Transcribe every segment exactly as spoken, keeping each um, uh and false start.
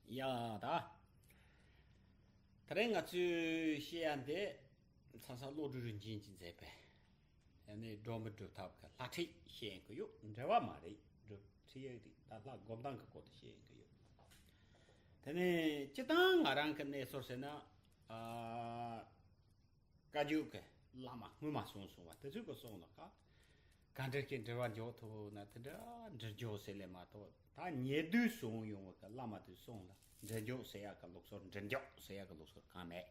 ཡ་ད། དེ་རིང་ང་ཚོས་བཤད་ཡ་འདི་ཚ་ཚ་བློ་གྲོས་རིན་ཆེན་གྱིས་མཛད་པའི་ཨ་ནི་སྒྲོལ་མའི་སྒྲུབ་ཐབས་ཀྱི་ལྷ་ཁྲིད་བཤད་ཡིན་གྱི་ཡོད། འགྲེལ་བ་མ་རེད། སྒྲུབ་ཁྲིད་ཡག་རེད། ད་ལྷ་སྒོམ་སྟངས་ཀྱི་སྐོར་དུ་བཤད་ཡིན་གྱི་ཡོད། དེ་ནས་སྤྱིར་བཏང་ང་རང་གི་གནས་ཚུལ་ཟེར་ན། ཨ། བཀའ་བརྒྱུད་ཀྱི་བླ་མ་སྔོན་མ་སོང་སོང་བ་དེ་ཚོས་གི་གསུང་ལ་ཀ། ག་འདྲ་གི་འགྲེལ་བ་འཇོག་ཐུབ་ན་དེ་འདྲ་འགྲེལ་འཇོག་ཟེར་ལེ་མ་གཏོགས། ད་ཉེ་དུས་སོང་ཡོང་བ་གི་བླ་མ་དེ་གསུང་ལ་འགྲེལ་འཇོག་ཟེར་ཡག་གི་ལུགས་སྲོལ། འགྲེལ་འཇོག་ཟེར་ཡག་གི་ལུགས་སྲོལ་གང་མེད།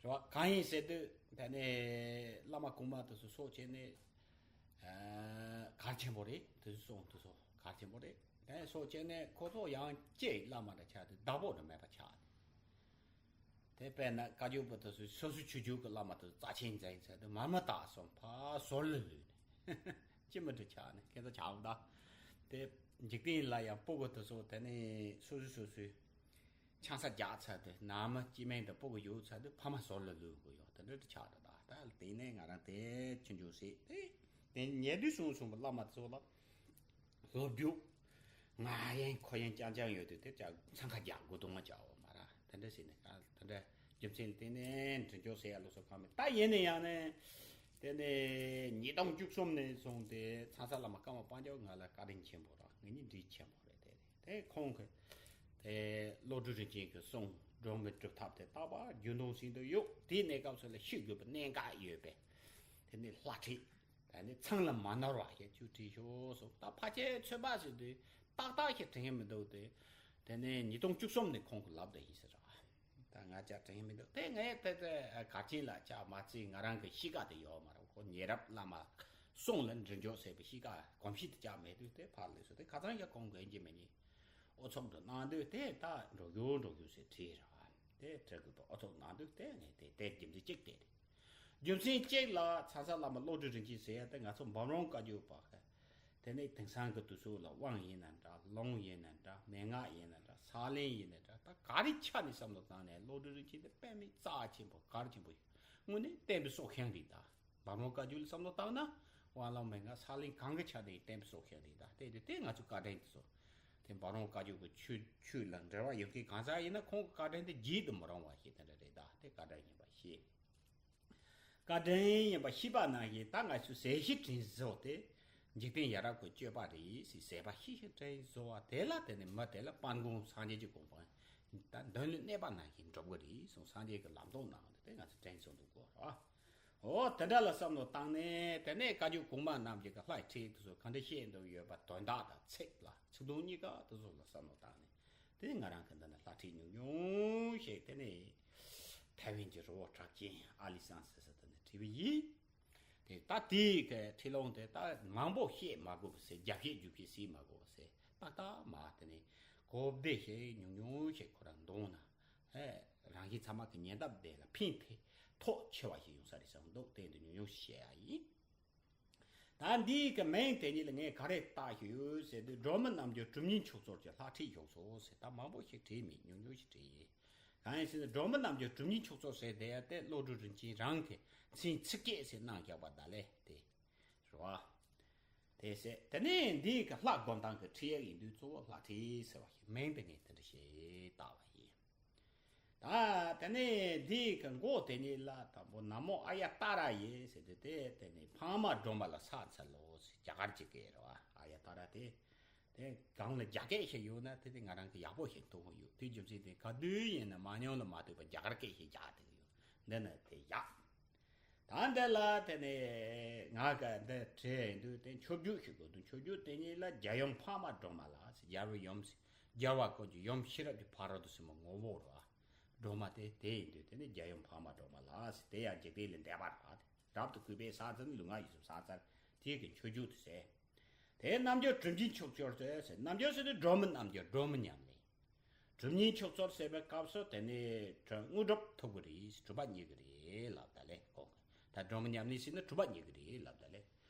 རེད་བ། གང་ཡིན་ཟེར་དུས་ད་ནི་བླ་མ་གོང་མ་དེ་ཚོ་སོགས་བྱས་ནས། ཨ། གལ་ཆེན་པོ་རེད། དེ་ཚོ་གསུང་དེ་ཚོ་གལ་ཆེན་པོ་རེད། དེ་སོགས་བྱས་ནས་ཁོ་ཚོ་ཡང་ཅིག་བླ་མ་འདྲ་ཆགས་དུས་བདག་པོ་འདྲ་མེད་པ་ཆགས་ནས། དེ་དཔེར་ན་བཀའ་བརྒྱུད་པ་དེ་ཚོས་སོ་སོའི་ཆོས་བརྒྱུད་ཀྱི་བླ་མ་དེ་ཚོ་རྩ་ཆེན་མཛད་ཟེར་དུས་མར་མ་བཏགས་སོང་ཕར་ཟུར་ལ་ལུས་ནས། ཅི་མི་འདྲ་ཆགས་ནས་ཁྱེད་ཚོ་ཆགས་འོང་ད། དེ་འཇིག་རྟེན་ལ་ཡང་སྤུ་གུ་དེ་ཚོ་དེ་ནས་སོ་སོ་སོ་སོའི་ཆང་ས་རྒྱག་ཚར་དུས། ནང་མི་སྐྱེ་དམན་དང་སྤུ་གུ་ཡོད་ཚར་དུས་ཕ་མ་ཟུར་ལ་ལུས་དགོས་ཡོད། དེ་འདྲ་ཆགས་འདུག་ད་ལྟ་དེ་ནས་ང་རང་དེ་ཆུང་ཆུང་ཟིག་དེ་དེ་ཉེ་དུས་སོང་སོང་བ་བླ་མ་ཚོ་ལ་སློབ་རྒྱུགས། ང་ཡན་ཁོ་ཡན་རྐྱང་རྐྱང་ཡོད་དུས་དེ་ཅག་འཚང་ཁ་རྒྱག་དགོས་དུང་ང་ཅག་འོ་མ་ར། དེ་འདྲ་ཟིག་ནས་ད་དེ་འདྲ་རྒྱུ་མཚན་དེ་ནས་འདྲི་འཇོག་ཟེར་ཡ་ལོ་སོ་གང་མེད། ད་ཡིན་ན་ཡང་ནས་དེ་ནས་ཉིས་སྟོང་བཅུ་གསུམ་ནས་བཟུང་སྟེ་ཚང་ས་བླ་མ་ཀརྨ་དཔལ་འབྱོར་ང་ལ་བཀའ་དྲིན་ཆེན་པོ་ར། ངེད་གཉིས་འདྲིས་ཆེན་པོ་རེད། དེ་རེད། དེ་ཁོང་གི་དེ་བློ་གྲོས་རིན་ཆེན་གྱི་གསུང་སྒྲོལ་མའི་སྒྲུབ་ཐབས་དེ་རྟག་པར་རྒྱུན་དུ་ཟིན་དུ་ཡོད། དེའི་གནས་སྐབས་སུ་ལ་ཤེས་དགོས་པའི་གནད་འགག་ཡོད་པས། དེ་ནི་ལྷ་ཁྲིད། དེ་ནི་ཚང་ལ་མ་ནོར་བ་ཞིག་ཅིག་བྲིས་ཤོག་གསུངས། ད་ཕལ་ཆེར་ཚོད་དཔག་བྱེད་དུས་ཏག་ཏག་ཞིག་དྲན་མི་འདུག་སྟེ། དེ་ནི་ཉིས་སྟོང་བཅུ་གསུམ་ནས་ཁོང་གིས་ལབ་བསྡད་ཡིན་ཟེར་ར། ད་ང་ཅག་དྲན་མི་འདུག་དེ་ངས་དེ་དེ་གར་ཆེན་ལ་ཅག་མ་བརྩིས། ང་རང་གི་གཤིས་ཀ་དེ་ཡོད་མ་རེད། ཁོ་ཉེ་རབས་བླ་མ་གསུང་ལ་འདྲི་འཇོག་ཟེར་བའི་གཤིས་ཀ་གོམས་གཤིས་དེ་ཅག་མེད་དུས། དེ་ཕར་ལུས་སོང་། དེ་ཁ་སང་ཡང་ཁོང་གིས་ཡིན་གཅིག་མིན་གཉིས་ཨུ་ཚུགས་འདྲ་གནང་དུས། དེ་ད་འགྲོ་རྒྱུ་འགྲོ་རྒྱུ་ཟེར་བྲིས་ར། དེ་བྲིས་དགོས་པ་ཨུ་ཚུགས་གནང་དུས། དེ་ངས་དེ་དེ་རྒྱུ་མཚན་གཅིག་དེ་རེད། རྒྱུ་མཚན་གཅིག་ལ་ཚང་ས་བླ་མ་བློ་གྲོས་རིན་ཆེན་ཟེར་ཡ་དེ་ང་ཚོ་འབམ་རོང་བཀའ་བརྒྱུད་པ་གི། དེ་ནས་དེང་སང་གི་དུས་ཚོད་ལ་དབང་ཡིན་ན་འདྲ། ལུང་ཡིན་ན་འདྲ། མན་ངག་ཡིན་ན་འདྲ། ས་ལེན་ཡིན་ན་འདྲ། ད་ག་རེ་ཆ་ནས་བསམ་བློ་བཏང་ནས་བློ་གྲོས་རིན་ཆེན་དེ་དཔེ་མི་རྩ་ཆེན་པོ་གལ་ཆེན་པོ་ཡིན། དངོས་གནས་བསྟན་པའི་སྲོག་ཤིང་རེད་ད། འབམ་རོང་བཀའ་བརྒྱུད་ལ་བསམ་བློ་བཏང་ན། དབང་ལུང་མན་ངག་ས་ལེན་གང་གི་ཆ་ནས་བསྟན་པའི་སྲོག་ཤིང་རེད་ད། དེ་དེ་དེ་ང་ཚོའི་བཀའ་དྲིན་དེ་ཚོ། དེ་འབམ་རོང་བཀའ་བརྒྱུད་ཀྱི་ཆོས་ཆོས་ལ་འབྲེལ་བ་ཡོད་མཁན་གང་ཟག་ཡིན་ན་ཁོང་གི་བཀའ་དྲིན་དེ་བརྗེད་དུ་མི་རུང་བ་ཞིག་དེ་འདྲ་རེད་ད། དེ་བཀའ་དྲིན་ཡིན་པ་ཤེས། བཀའ་དྲིན་ཡིན་པ་ཤེས་པ་ནང་བཞིན་ད་ང་ཚོས་ཟས་བཞི་དྲིན་གཟོ་དེ། འཇིག་རྟེན་ཡ་རབས་ཀྱི་སྤྱོད་པ་རེད་ཟེར། ཟས་པ་བཞི་བཞི་དྲིན་གཟོ་བ་དེ་ལ་དེ་ནི་མི་དེ་ལ་དཔལ་མགོན་སངས་རྒྱས་ཀྱི་གོ་འཕང་ད་མདུན་ལ་གནས་པ་ནང་བཞིན་འགྲུབ་གི་རེད་གསུངས། སངས་རྒྱས་ཀྱི་ལམ་སྟོན་གནང་དེ་དེ་ང་ཚོས་དྲིན་གཟོ་འདུག་གོ་ར། འོ་དེ་འདྲ་ལ་བསམ་བློ་བཏང་ནས། དེ་ནས་བཀའ་བརྒྱུད་གོང་མ་རྣམས་ཀྱི་ལྷ་ཁྲིད་དེ་ཚོ་ག་འདྲ་བཤད་འདུག་ཡོད་པ་དོན་དག་དང་ཚིག་ལ་ཚིག་དོན་གཉིས་ཀ་དེ་ཚོ་ལ་བསམ་བློ་བཏང་ནས། དེ་ནས་ང་རང་གི་འདི་ན་ལྷ་ཁྲིད་ཉུང་ཉུང་ཞིག་དེ་ནས་ཐའེ་ཝན་གྱི་རི་བོ་གྲགས་ཅན་ཨ་ལི་སང་ཟེར་ས་དེ་ནས་བྲིས་པ་ཡིན། དེ་ད་དེའི་གི་ཁྲིད་ལུང་དེ་ད་མང་པོ་བཤད་མ་དགོས་པ་ཟེར། རྒྱབ་བཤད་རྒྱུ་བཤད་ཟེར་མ་དགོས་པ་ཟེར། ཏག་ཏག་མ་དེ་ནས་གོ་བདེ་ཞིག་ཉུང་ཉུང་ཞིག་ཁོ་རང་འདོན་ན། ཨེ། རང་བཞིན་ཚང་མ་གི་ཉན་སྟབས་བདེ་ལ་ཕན་ཐོགས་ཐོགས་ཆེ་བ་ཞིག་ཡོང་ས་རེད་བསམ་འདུག་དེ་འདི་ཉུང་ཉུང་ཞིག་བཤད་ཡ་ཡིན། ད་འདིའི་གི་མིང་དེ་ཉིད་ལ་ངས་ག་རེ་བཏགས་ཡོད་ཟེར་དུས། སྒྲོལ་མ་རྣམ་རྒྱལ་གྲུབ་བརྙེས་མཆོག་གཙོར་གྱི་ལྷ་ཁྲིད་བཞུགས་སོ་ཟེར། ད་མང་པོ་ཞིག་བྲིས་མེད། ཉུང་ཉུང་ཞིག་བྲིས་ཡིན། གང་ཡིན་ཟེར་ན་སྒྲོལ་མ་རྣམ་རྒྱལ་གྲུབ་བརྙེས་མཆོག་གཙོར་ཟེར་དེ་ཡ་དེ་བློ་གྲོས་རིན་ཆེན་རང་གི་མཚན་ཚིག་སྐད་ཟེར་གནང་བཞག་པ་ད་ལས་དེ་རེད་བ། དེ་ཟེར། དེ་ནས་འདིའི་གི་ལྷ་སྒོམ་སྟངས་ཀྱི་ཁྲིད་ཡིག་ཡིན་དུས་གཙོ་བོ་ལྷ་ཁྲིད་ཟེར་བ་ཞིག་མིང་དེ་ངས་དེ་འདྲ་ཞིག་བཏགས་པ་ཡིན། ད་དེ་ནས་འདིའི་གི་མགོ་དེ་ཉིད་ལ་དང་པོ་ན་མོ་ཨཱརྱ་ཏཱ་ར་ཡེ་ཟེར་དུས་དེ་དེ་ནས་འཕགས་མ་སྒྲོལ་མ་ལ་ཕྱག་འཚལ་ལོ་ཟེར། རྒྱ་གར་གྱི་སྐད་རེད་བ། ཨཱརྱ་ཏཱ་ར་དེ། དེ་སྒང་ལ་རྒྱ་སྐད་ཞིག་ཡོད་ན་དེ་དེ་ང་རང་གི་ཡག་པོ་ཞིག་མཐོང་གི་ཡོད། དེ་རྒྱུ་མཚན་དེ་ག་དུས་ཡིན་ན་མ་ཉམས་ལ་མ་ལྟོས་པར་རྒྱ་གར་སྐད་ཞིག་རྒྱག་བསྡད་ཀྱི་ཡོད། འདི་ནི་དེ་ཡག་ད་འདི་ལ་དེ་ནས་ང་ག་འདི་བྲིས་ཡིན་དུས་དེ་མཆོད་བརྗོད་ཞུ་དགོས་འདུག་མཆོད་བརྗོད་དེ་ཉིད་ལ་རྒྱལ་ཡུམ་འཕགས་མ་སྒྲོལ་མ་ལ་ཟེར། རྒྱལ་བའི་ཡུམ་ཟེར། རྒྱལ་བ་ཀུན་གྱི་ཡུམ་ཤེས་རབ་ཀྱི་ཕ་རོལ་ཏུ་ཕྱིན་པའི་ངོ་བོ་རེད་བ། སྒྲོལ་མ་དེ་དེ་ཡིན་དུས་དེ་ནི་རྒྱལ་ཡུམ་འཕགས་མ་སྒྲོལ་མ་ལ་ཟེར། དེ་ཡང་འཇིག་རྟེན་ལས་འདས་པ་རེད་བ། རབ་ཏུ་བརྐོས་པའི་ཕྱག་འཚལ་ནི། ལུས་ངག་ཡིད་གསུམ་ཕྱག་འཚལ། དེ་གི་མཆོད་བརྗོད་དུ་ཟེར། དེ་རྣལ་འབྱོར་གྲུབ་བརྙེས་མཆོག་གཙོར་ཟེར། རྣལ་འབྱོར་ཟེར་དུས་སྒྲོལ་མའི་རྣལ་འབྱོར། སྒྲོལ་མའི་ཉམས་ལེན། གྲུབ་བརྙེས་མཆོག་གཙོར་ཟེར་བའི་སྐབས་སུ་དེ་ནི་དངོས་གྲུབ་ཐོབ་ཀྱི་རེད། གྲུབ་པ་རྙེད་ཀྱི་རེད་ལབ་ད་ལེ་གོ། ད་སྒྲོལ་མའི་ཉམས་ལེན་ཟེར་ན་གྲུབ་པ་རྙེད་ཀྱི་རེད་ལབ་ད་ལེ།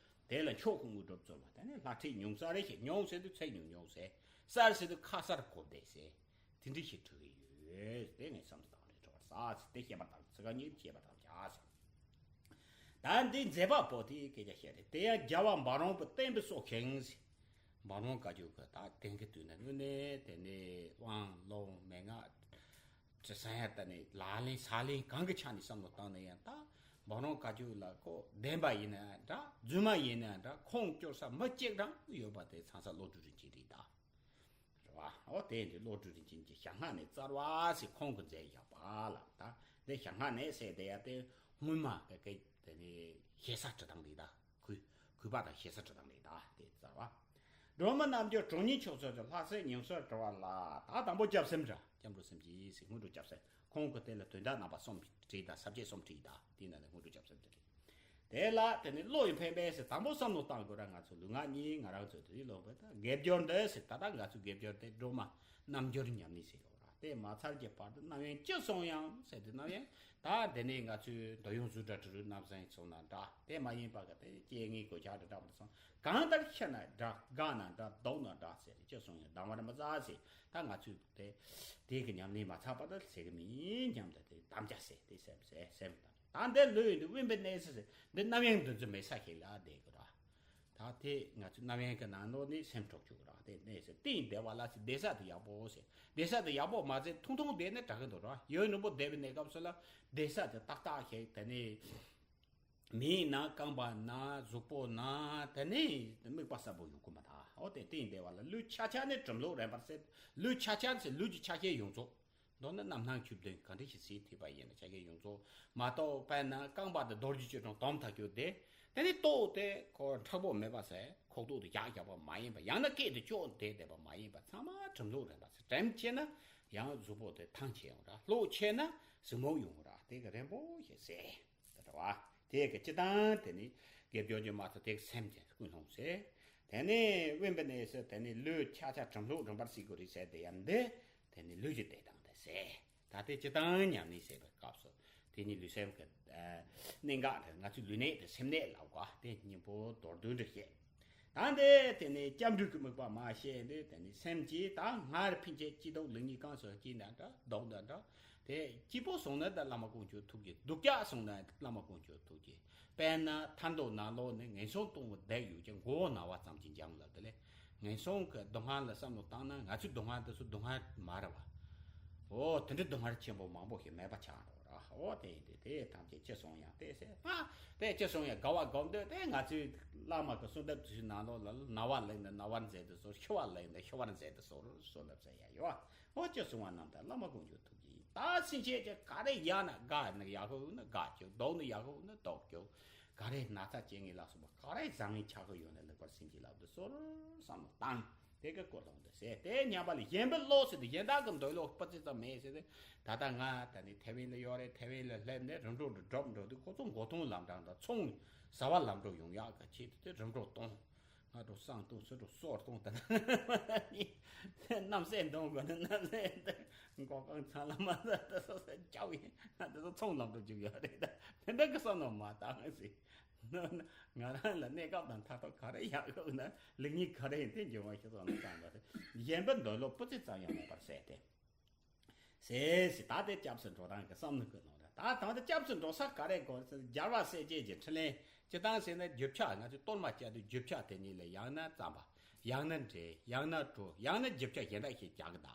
དེ་ལ་མཆོག་གི་དངོས་གྲུབ་སྩོལ་བ། དེ་ནི་ལྷ་ཁྲིད་ཉུང་ས་རེ་ཞིག་ཉུང་ཟེར་དུས་ཚིག་ཉུང་ཉུང་ཟེར། གསར་ཟེར་དུས་ཁ་གསར་གོ་བདེ་ཟེར། དེ་འདྲ་ཞིག་འབྲི་གི་ཡོད། དེ་ངས་བསམ་བློ་བཏང་རེད། དྲི་བ་ཟ་ཟེར། དེ་བཤད་པ་དང་ཚིག་རྐང་གཉིས་བཤད་པ་དང་བྱ་ཟེར། ད་འདི་མཛད་པ་པོ་དེའི་སྐད་ཆ་བཤད་རེད། དེ་ཡང་རྒྱལ་བ་འབའ་རོམ་པའི་བསྟན་པའི་སྲོག་ཤིང་ཟེར། འབའ་རོམ་བཀའ་བརྒྱུད་ཀྱི་ད་དེང་གི་དུས་ན་དངོས་གནས་དེ་ནི་དབང་ལུང་ ཟ་ཡ་ད་ནི་ལག་ལེན་ཟ་ལེན་གང་གི་ཆ་ནས་བསམ་བློ་བཏང་ན་ཡང་ད་འབུམ་རམས་བཀའ་བརྒྱུད་ལ་ཁོ་བདེན་པ་ཡིན་ན་ཡང་འདྲ་རྫུན་མ་ཡིན་ན་ཡང་འདྲ་ཁུངས་སྐྱོར་ས་མི་གཅིག་རང་ཡོད་པ་དེ་ཚང་ས་བློ་གྲོས་རིན་ཆེན་རེད་ད། རེད་བ། འོ་དེ་འདི་བློ་གྲོས་རིན་ཆེན་གྱི་ཞལ་སྔ་ནས་བཙལ་བ་ཟེར་ཁོང་གི་མཛད་བཞག་པ་ལ་ད་འདི་ཞལ་སྔ་ནས་ཟེར་དེ་ཡ་དེ་སྔོན་མ་གི་གི་དེ་ནི་ཞེ་ས་བྲི་སྟངས་རེད་ད། གུས་གུས་པ་དང་ཞེ་ས་བྲི་སྟངས་རེད་ད་དེ་བཙལ་བ། སྒྲོལ་མ་རྣལ་འབྱོར་གྲོང་ཉིད་མཆོག་སྩོལ་ཅིང་ལྷ་སྲས་ཉེར་གསུམ་བྲི་བ་ལ། ད་དང་པོ་སྐྱབས་སེམས་ར་སྐྱབས་འགྲོ་སེམས་བསྐྱེད་ཟེར་སྔོན་འགྲོ་སྐྱབས་སེམས། ཁོང་གི་དེ་ལ་དོན་དག་རྣམ་པ་གསུམ་བྲིས་དང་ས་བཅད་གསུམ་བྲིས་དང་དེ་ནང་ནས་སྔོན་འགྲོ་སྐྱབས་སེམས་དེ་རེད། དེ་ལ་དེ་ནི་བློ་ཡི་ཕན་པས་ཟེར་དང་པོ་བསམ་བློ་བཏང་དགོས་ར། ང་ཚོ་ལུས་ངག་གཉིས་ང་རང་ཚོ་དེ་ལོག་པ་དང་དགེ་སྦྱོར་འདི་ཟེར་ད་ལྟ་ང་ཚོ་དགེ་སྦྱོར་དེ་སྒྲོལ་མ་རྣལ་འབྱོར་ཉམས་ལེན་ཟེར་ཡོད་ར། དེ་མ་ཚར་གྱི་བར་དུ་རྣམ་གཡེང་ཅི་སོང་ཡང་ཟེར་དེ་རྣམ་གཡེང་ད་དེ་ནི་ང་ཚོའི་འདོད་ཡོན་གཟུགས་སྒྲ་དྲི་རོ་རྣམ་གཞག་སོང་ན་འདྲ། དེ་མ་ཡིན་པ་གི་དེ་སྐྱེ་ངེས་གོ་ཆ་འདྲ་འདྲ་བར་སོང་གང་ལྟར་ཤི་ན་འདྲ་དགའ་ན་འདྲ་སྡུག་ན་འདྲ་ཟེར་ཅི་སོང་ཡང་སྡང་བར་མི་བྱ་ཟེར། ད་ང་ཚོས་དེ་དེ་གི་ཉམས་ལེན་མ་ཚར་བར་དུ་ཟེར་གི་མིན་སྙམ་དུ་དེ་དམ་བཅའ་ཟེར་དེ་སེམས་ཟེར་སེམས་དང་། ད་འདི་ལུས་ཡིན་དུ་དབེན་པའི་གནས་སུ་ཟེར་འདི་རྣམ་གཡེང་འདི་ཚོ་མེད་ས་ཞིག་ལ་བསྡད་དགོས་ར། ད་དེ་ང་ཚོའི་རྣམ་གཡེང་གི་ནང་ལོགས་ནས་སེམས་འཕྲོག་བཅུག་ར། དེ་གནས་སུ་དེ་ཡིན་བསྡད་པ་ལ་ཚེ་བསྡད་ས་དེ་ཡག་པོ་ཟེར་བསྡད་ས་དེ་ཡག་པོ་མ་ཟད་ཐུང་ཐུང་བསྡད་ནས་དྲག་གི་འདུག་ར། ཡུན་རིང་པོ་བསྡད་པའི་གནས་སྐབས་སུ་ལ་བསྡད་ས་དེ་ཏག་ཏག་ཞིག་དེ་ནས་མིག་ན་རྐང་པ་ན་གཟུགས་པོ་ན་དེ་ནས་དམིགས་པ་གསལ་པོ་ཡོང་གི་མ་ཐག་འོ་དེ་དེ་ཡིན་བསྡད་པ་ལ་ལུས་ཆ་ཆ་ནས་གྲིམ་ལུགས་རན་པར་ཟེར། ལུས་ཆ་ཆ་ཟེར་ལུས་ཀྱི་ཆ་ཤས་ཡོངས་རྫོགས། མདོར་ན་རྣམ་སྣང་ཆོས་བདུན་ག་འདྲ་ཞིག་གཟིགས་ཐུབ་པ་ཡིན་ན་ཆ་ཤས་ཡོངས་རྫོགས་མ་གཏོགས་དཔེར་ན་རྐང་པ་དེ་རྡོ་རྗེ་ཅོད་འཕྲང་དོམ་ཐག་གྱོད་དེ། དེ་ནི་ལྟོ་དེ་ཁོ་མཁྲེགས་པོ་མེད་པ་ཟེར་ཁོག་ཏོག་དེ་ཡག་ཡག་པོ་མ་ཡིན་པ་ཡང་ན་སྐད་དེ་ཅོག་འདེད་བསྡད་པ་མ་ཡིན་པ་ཚང་མ་གྲིམ་ལུགས་རན་པ་ཟེར། གྲིམ་ཆེ་ན་ཡང་གཟུགས་པོ་དེ་ཐང་ཆད་ཡོང་ར། ལྷོག་ཆེ་ན་གཟིགས་མོ་ཡོང་ར། དེ་གི་རན་པོ་ཞིག་ཟེར། དེ་འདྲ་བ། དེ་གི་སྤྱི་བཏང་དེ་ནི་དགེ་སྦྱོར་གྱི་མ་ཐུབ་དེ་གི་སེམས་ཀྱི་ཀུན་སློང་ཟེར། དེ་ནི་དབེན་པའི་གནས་སུ་དེ་ནི་ལུས་ཆ་ཆ་གྲིམ་ལུགས་རིམ་པར་སྲིད་དགོས་རེད་ཟེར་དེ་ཡང་འདི། དེ་ནི་ལུས་ཀྱི་བདེ་ཐང་དེ་ཟེར། ད་དེ་སྤྱི་བཏང་ཉམས་ལེན་ཟེར་བའི་སྐབས་སུ་དེ་ནི་ལུས་སེམས་ཀྱི་གནད་འགག་དེ་ང་ཚོའི་ལུས་གནད་དེ་སེམས་གནད་ལབ་དགོས་དེ་གཉིས་པོ་མདོར་བསྡུས་འདྲ་བཤད། ད་འདི་དེ་ནས་སྐྱབས་འགྲོའི་གི་དམིགས་པ་མ་བཤད་འདི་དེ་ནས་སེམས་ཀྱིས་ད་སྔར་ཕན་ཆད་སྐྱིད་སྡུག་ལེགས་ཉེས་གང་སོང་སྐྱིད་ན་འདྲ་སྡུག་ན་འདྲ། དེ་སྐྱིད་པོ་སོང་ན་ད་བླ་མ་དཀོན་མཆོག་ཐུགས་རྗེ། སྡུག་ཅག་སོང་ན་བླ་མ་དཀོན་མཆོག་ཐུགས་རྗེ། དཔེར་ན་ཐར་འདོད་ནང་ལོགས་ནས་ངན་སོང་སྡུག་བསྔལ་བདག་ཡོད་ཀྱང་མགོ་བོ་ན་བ་ཙམ་གྱིས་འཇམ་ལབ་དེ་ལས། ངན་སོང་གི་སྡུག་བསྔལ་ལ་བསམ་བློ་བཏང་ན་ང་ཚོའི་སྡུག་བསྔལ་དེ་ཚོ་སྡུག་བསྔལ་མ་རེད་བ། འོ་དེ་འདྲའི་སྡུག་བསྔལ་ཆེན་པོ་མང་པོ་ཞིག་མེད་པ་ཆགས་འགྲོ་ར། འོ་དེ་ཡིན་དུས་དེ་ཐམས་ཅད་ཅི་སོང་ཡང་དེ་ཟེར་ཨ། དེ་ཅི་སོང་ཡང་དགའ་བ་སྒོམ་འདོད་དེ་ང་ཚོའི་བླ་མ་གི་གསོལ་འདེབས་དེ་ཚོའི་ནང་ལོགས་ལ་ན་བ་ལེགས་ན་ན་བར་མཛད་དུ་གསོལ། ཤི་བ་ལེགས་ན་ཤི་བར་མཛད་དུ་གསོལ་གསོལ་འདེབས་ཟེར་ཡ་ཡོད། འོ་ཅི་སོང་བ་རྣམས་ད་བླ་མ་དཀོན་མཆོག་ཐུགས་རྗེ་ཡིན། ད་སེམས་ཅན་ཅི་ག་རེ་ཡག་ན་དགའ་ན་ཡག་ཤོས་ན་དགའ་སྐྱོ་སྡུག་ན་ཡག་ཤོས་ན་སྡུག་སྐྱོ། ག་རེ་ན་ཚ་སྐྱེ་ངེས་ལ་སོགས་པ་ག་རེ་བཟང་ངན་ཆགས་ཀྱི་ཡོད་ན་ལེགས་པར་སེམས་ཀྱི་ལག་ཏུ་གསོལ་བསམ་བློ་བཏང་། དེ་གི་སྐོར་ལ་འདི་ཟེར་དེ་ཉམས་པ་ལ་གཞན་པའི་བློ་ཟེར་ཏེ་གཞན་དག་གི་འདོད་བློ་སྤུ་ཙི་ཙམ་མེད་ཟེར་ཏེ། ད་ལྟ་ང་ད་ནི་ཐེ་ཝན་ལ་ཡོད་རེད། ཐེ་ཝན་ལ་སླེབས་ནས་རིམ་གྲོ་འདི་སྒྲུབ་འགྲོ་དུས་ཁོ་ཚོ་མགོ་ཐོན་ལམ་འགྲམ་དང་ཚོང་ཟ་བ་ལམ་འགྲོ་ཡོང་ཡག་གི་ཆེད་དུ་དེ་རིམ་གྲོ་གཏོང་། སྔ་དྲོ་བསང་བཏུང་ཕྱི་དྲོ་གསོལ་གཏོང་། ད་ནི་རྣམ་སྲས་འདོན་དགོས་ན་རྣམ་སྲས་འདི་མགོ་རྐང་ཚང་ལ་མ་ཟ་ད་སོ་སོ་སྐྱབས་ཡིན་ང་དེ་ཚོ་ཚོང་ལམ་འགྲོ་བཅུག་ཡོད་རེད། ད་དེ་འདྲ་གི་བསམ་བློ་མ་བཏང་ཟེར། ང་རང་ལ་གནས་སྐབས་དང་མཐར་ཐུག་ག་རེ་ཡག་ཡོད་ན་ལེགས་ཉེས་ག་རེ་ཡིན་དེ་འགྱུར་བ་ཞིག་སོང་ན་བསམ་པ་རེད། གཞན་པའི་འདོད་བློ་སྤུ་ཙི་ཙམ་ཡང་མེད་པར་ཟད་དེ། ཟད་ཟེར་ད་དེ་སྐྱབས་སུ་འགྲོ་སྟངས་ཀྱི་བསམ་བློ་ཀུན་སློང་རེད། ད་དང་དེ་སྐྱབས་སུ་འགྲོ་ས་ག་རེ་དགོས་ཟེར་རྒྱལ་བ་སྲས་བཅས་ཀྱི་ཕྲིན་ལས་སྤྱི་བཏང་ཟེར་ན་རྒྱུ་ཆ་ང་ཚོས་གཏོར་མ་བཅའ་དུས་རྒྱུ་ཆ་དེ་གཉིས་ལས་ཡང་ན་རྩམ་པ། ཡང་ན་འབྲས། ཡང་ན་གྲོ། ཡང་ན་རྒྱུ་ཆ་གཞན་དག་ཞིག་རྒྱག་གི་ད།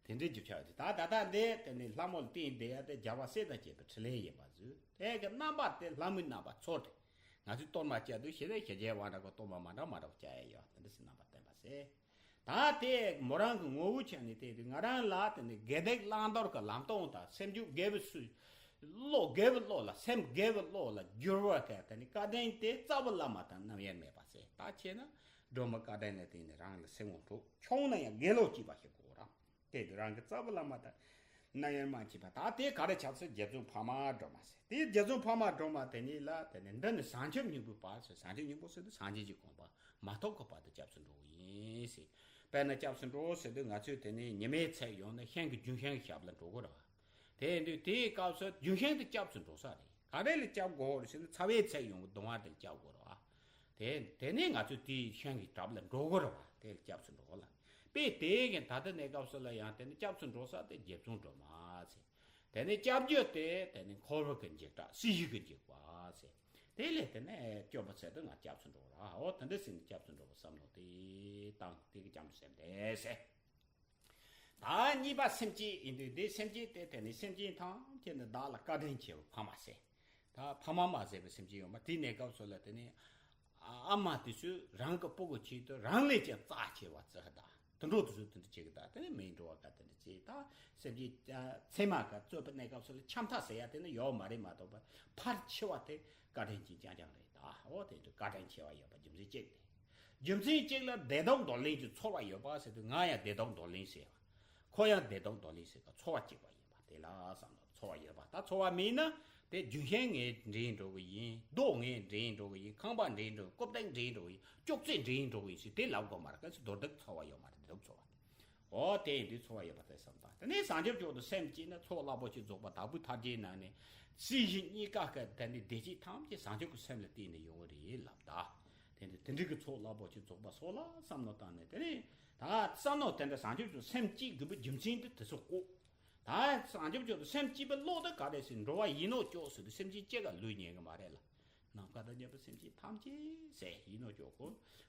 དེ་འདྲའི་རྒྱུ་ཆ་ཡོད་དེ་ད་ད་ལྟ་འདི་དེ་ནི་ལྷ་མོ་ལ་བརྟེན་བསྡད་ཡ་དེ་རྒྱལ་བ་སྲས་དང་བཅས་པའི་ཕྲིན་ལས་ཡིན་པ་བཟོས། དེ་གི་རྣམ་པ་དེ་ལྷ་མོའི་རྣམ་པ་ཚོར་ཏེ། ང་ཚོས་གཏོར་མ་བཅའ་དུས་ཞེ་ལས་ཞེ་རྒྱལ་བ་འདྲ་གི་གཏོར་མ་མ་འདྲ་མ་འདྲ་བཅའ་ཡ་ཡོད། དེ་འདྲ་སེ་རྣམ་པ་བསྟན་པ་ཟེར། ད་དེ་མོ་རང་གི་ངོ་བོའི་ཆ་ནས་བལྟས་དུས་ང་རང་ལ་དེ་ནི་དགེ་སྡིག་བླང་དོར་གྱི་ལམ་སྟོན་དང་སེམས་རྒྱུད་དགེ་བའི་ཚུལ། བློ་དགེ་བའི་བློ་ལ་སེམས་དགེ་བའི་བློ་ལ་བསྒྱུར་བ་ག་དེ་ནི་བཀའ་དྲིན་དེ་རྩ་བ་བླ་མ་དང་རྣམ་གཡེང་མེད་པ་ཟེར། ད་བྱས་ན་སྒྲོལ་མ་བཀའ་དྲིན་ལ་བརྟེན་ནས་རང་ལ་སེམས་ངོ་འཕྲོད་ཆུང་ན་ཡང་དགེ་བློ་སྐྱེས་པ་ཞིག་དགོས་ར། དེ་དུས་རང་གི་རྩ་བ་བླ་མ་དང་རྣམ་གཡེང་མ་བྱས་པ་ད་དེ་ག་རེ་ཆགས་ཚུལ་རྗེ་བཙུན་འཕགས་མ་སྒྲོལ་མ་ཟེར། དེ་རྗེ་བཙུན་འཕགས་མ་སྒྲོལ་མ་དེ་ཉིད་ལ་དེ་ནི་འདི་ནི་བྱང་ཆུབ་སྙིང་པོའི་བར་ཟེར། བྱང་ཆུབ་སྙིང་པོ་ཟེར་དུས་སངས་རྒྱས་ཀྱི་གོ་འཕང་མ་ཐོབ་ཀྱི་བར་དུ་སྐྱབས་སུ་འགྲོ་བ་ཡིན་ཟེར། དཔེར་ན་སྐྱབས་སུ་འགྲོ་ཟེར་དུས་ང་ཚོས་དེ་ནི་ཉི་མའི་ཚད་ཡོང་ན་ཤིང་གི་རྒྱུན་ཤིང་གི་ཞབས་ལ་འགྲོ་དགོས་རེད་བ། དེ་ཡིན་དུས་དེའི་སྐབས་སུ་རྒྱུན་ཤིང་དེ་སྐྱབས་སུ་འགྲོ་ས་རེད། ག་རེ་ལ་སྐྱབས་དགོས་རེད་ཟེར་ན་ཚ་བའི་ཚད་ཡོང་གི་གདུང་བ་དེ་ལ་སྐྱབས་དགོས་རེད་བ། དེ་དེ་ནས་ང་ཚོས་དེའི་ཤིང་གི་གྲབས་ལ་འགྲོ་དགོས་རེད་བ། དེ་ལ་སྐྱབས་སུ་འགྲོ་ལ། དཔེ་དེ་གིན་ད་ལྟ་གནས་སྐབས་སུ་ལ་ཡང་དེ་ནི་སྐྱབས་སུ་འགྲོ་ས་དེ་རྗེ་བཙུན་སྒྲོལ་མ་ཟེར། དེ་ནི་སྐྱབས་རྒྱུ་དེ་དེ་ནི་འཁོར་བ་གི་འཇིགས་སྐྲག་སྲིད་ཞི་གི་འཇིགས་པ་ཟེར། དེ་ལས་དེ་ནི་སྐྱོབ་པ་ཚད་དུ་ང་སྐྱབས་སུ་འགྲོ་ར། འོ་དེ་འདྲ་ཟེར་ནས་སྐྱབས་སུ་འགྲོ་བ་བསམ་བློ་དེ་བཏང་དེ་གི་སྐྱབས་འགྲོ་ཟེར་འདས་ཟེར། ད་གཉིས་པ་སེམས་ཅན་ཡིན་དུས། འདི་སེམས་ཅན་དེ་དེ་ནི་སེམས་ཅན་ཐམས་ཅད་ནི་བདག་ལ་བཀའ་དྲིན་ཆེ་བ་ཕ་མ་ཟེར། ད་ཕ་མ་མ་ཟེར་བའི་སེམས་ཅན་ཡོད་མ། དེའི་གནས་སྐབས་སུ་ལ་དེ་ནི་ཨ་མ་དེ་ཚོས་རང་གི་སྤུ་གུ་ཆེད་དུ་རང་ལས་ཀྱང་རྩ་ཆེ་བ་བརྩི་གི། ད་དུད་འགྲོ་དེ་ཚོས་དེ་འདྲ་བྱེད་གི། ད་དེ་ནི་མིའི་འགྲོ་བ་ག་དེ་འདྲ་བྱེད། ད་སེམས་ཅན་ཚད་མ་ག་རྩོད་པའི་གནས་སྐབས་སུ་ལ་འཆམ་ཐག་ཟེར་ཡ་དེ་ནི་ཡོད་མ་རེད་མ་གཏོགས་པ། ཕལ་ཆེ་བ་དེ་བཀའ་དྲིན་ཅན་རྐྱང་རྐྱང་རེད། ད་འོ་དེ་འདྲ་བཀའ་དྲིན་ཆེ་བ་ཡོད་པ་རྒྱུ་མཚན་གཅིག་རེད། རྒྱུ་མཚན་གཅིག་ལ་བདེ་སྡུག་འདོར་ལེན་གྱི་ཚོར་བ་ཡོད་པ་ཟེར་དུས། ང་ཡང་བདེ་སྡུག་འདོར་ལེན་ཟེར་བ། ཁོ་ཡང་བདེ་སྡུག་འདོར་ལེན་ཟེར་བ། ཚོར་བ་གཅིག་པ་ཡིན་པ་དེ་ལ་བསམ་བློ་ཚོར་བ་ཡོད་པ། ད་ཚོར་བ་མེད་ན་དེ་རྒྱུན་ཤེས་ངས་འདྲེན་འགྲོ་གི་ཡིན། རྡོ་ངས་འདྲེན་འགྲོ་གི་ཡིན། ཁང་པ་འདྲེན་འགྲོ། རྐུབ་སྟེགས་འདྲེན་འགྲོ་གི་ཡིན། ཅོག་ཙེ་འདྲེན་འགྲོ་གི་ཡིན་ཟེར་དེ་ལབ་དགོས་མ་རེད། གལ་སྲིད་མདོར་བསྡུས་ཚོར་བ་ཡོད་མ་རེད། བདེ་སྡུག་ཚོར་བ། འོ་དེ་ཡིན་དུས་ཚོར་བ་ཡོད་པ་དེ་བསམ་དང་། དེ་ནས་བྱང་ཆུབ་མཆོག་ཏུ་སེམས་བསྐྱེད་ན། ཚོགས་རླབས་པོ་ཆེ་རྫོགས་པ་དྭགས་པོའི་ཐར་རྒྱན་ནང་ནས། སྲིད་ཞི་གཉིས་ཀ་གི་དེ་ནི་བདེ་སྐྱིད་ཐམས་ཅད་བྱང་ཆུབ་ཀྱི་སེམས་ལ་བརྟེན་ནས་ཡོང་གི་རེད་ལབ་ད། དེ་འདྲ་དེ་འདྲ་གི་ཚོགས་རླབས་པོ་ཆེ་རྫོགས་པ་སོགས་ལ་བསམ་བློ་བཏང་ནས། དེ་ནས་ད་བསམ་བློ་དེ་འདྲ་བྱང་ཆུབ་ཀྱི་སེམས་བསྐྱེད་དགོས་པའི་རྒྱུ་མཚན་དེ་དེ་ཚོ་གོ། ད་བྱང་ཆུབ་མཆོག་ཏུ་སེམས་བསྐྱེད་པའི་བློ་དེ་ག་རེ་ཟེར། འགྲོ་བ་ཡིན་ནོ་ཅོག་ཟེར་དུས་སེམས་ཅན་སྐྱེ་ག་ལུས་ཉན་གི་མ་རེད་ལ། ནམ་མཁའ་དང་མཉམ་པའི་སེམས་ཅན་ཐམས་ཅད་ཟེར་ཡིན་ནོ་ཅོག་གོ།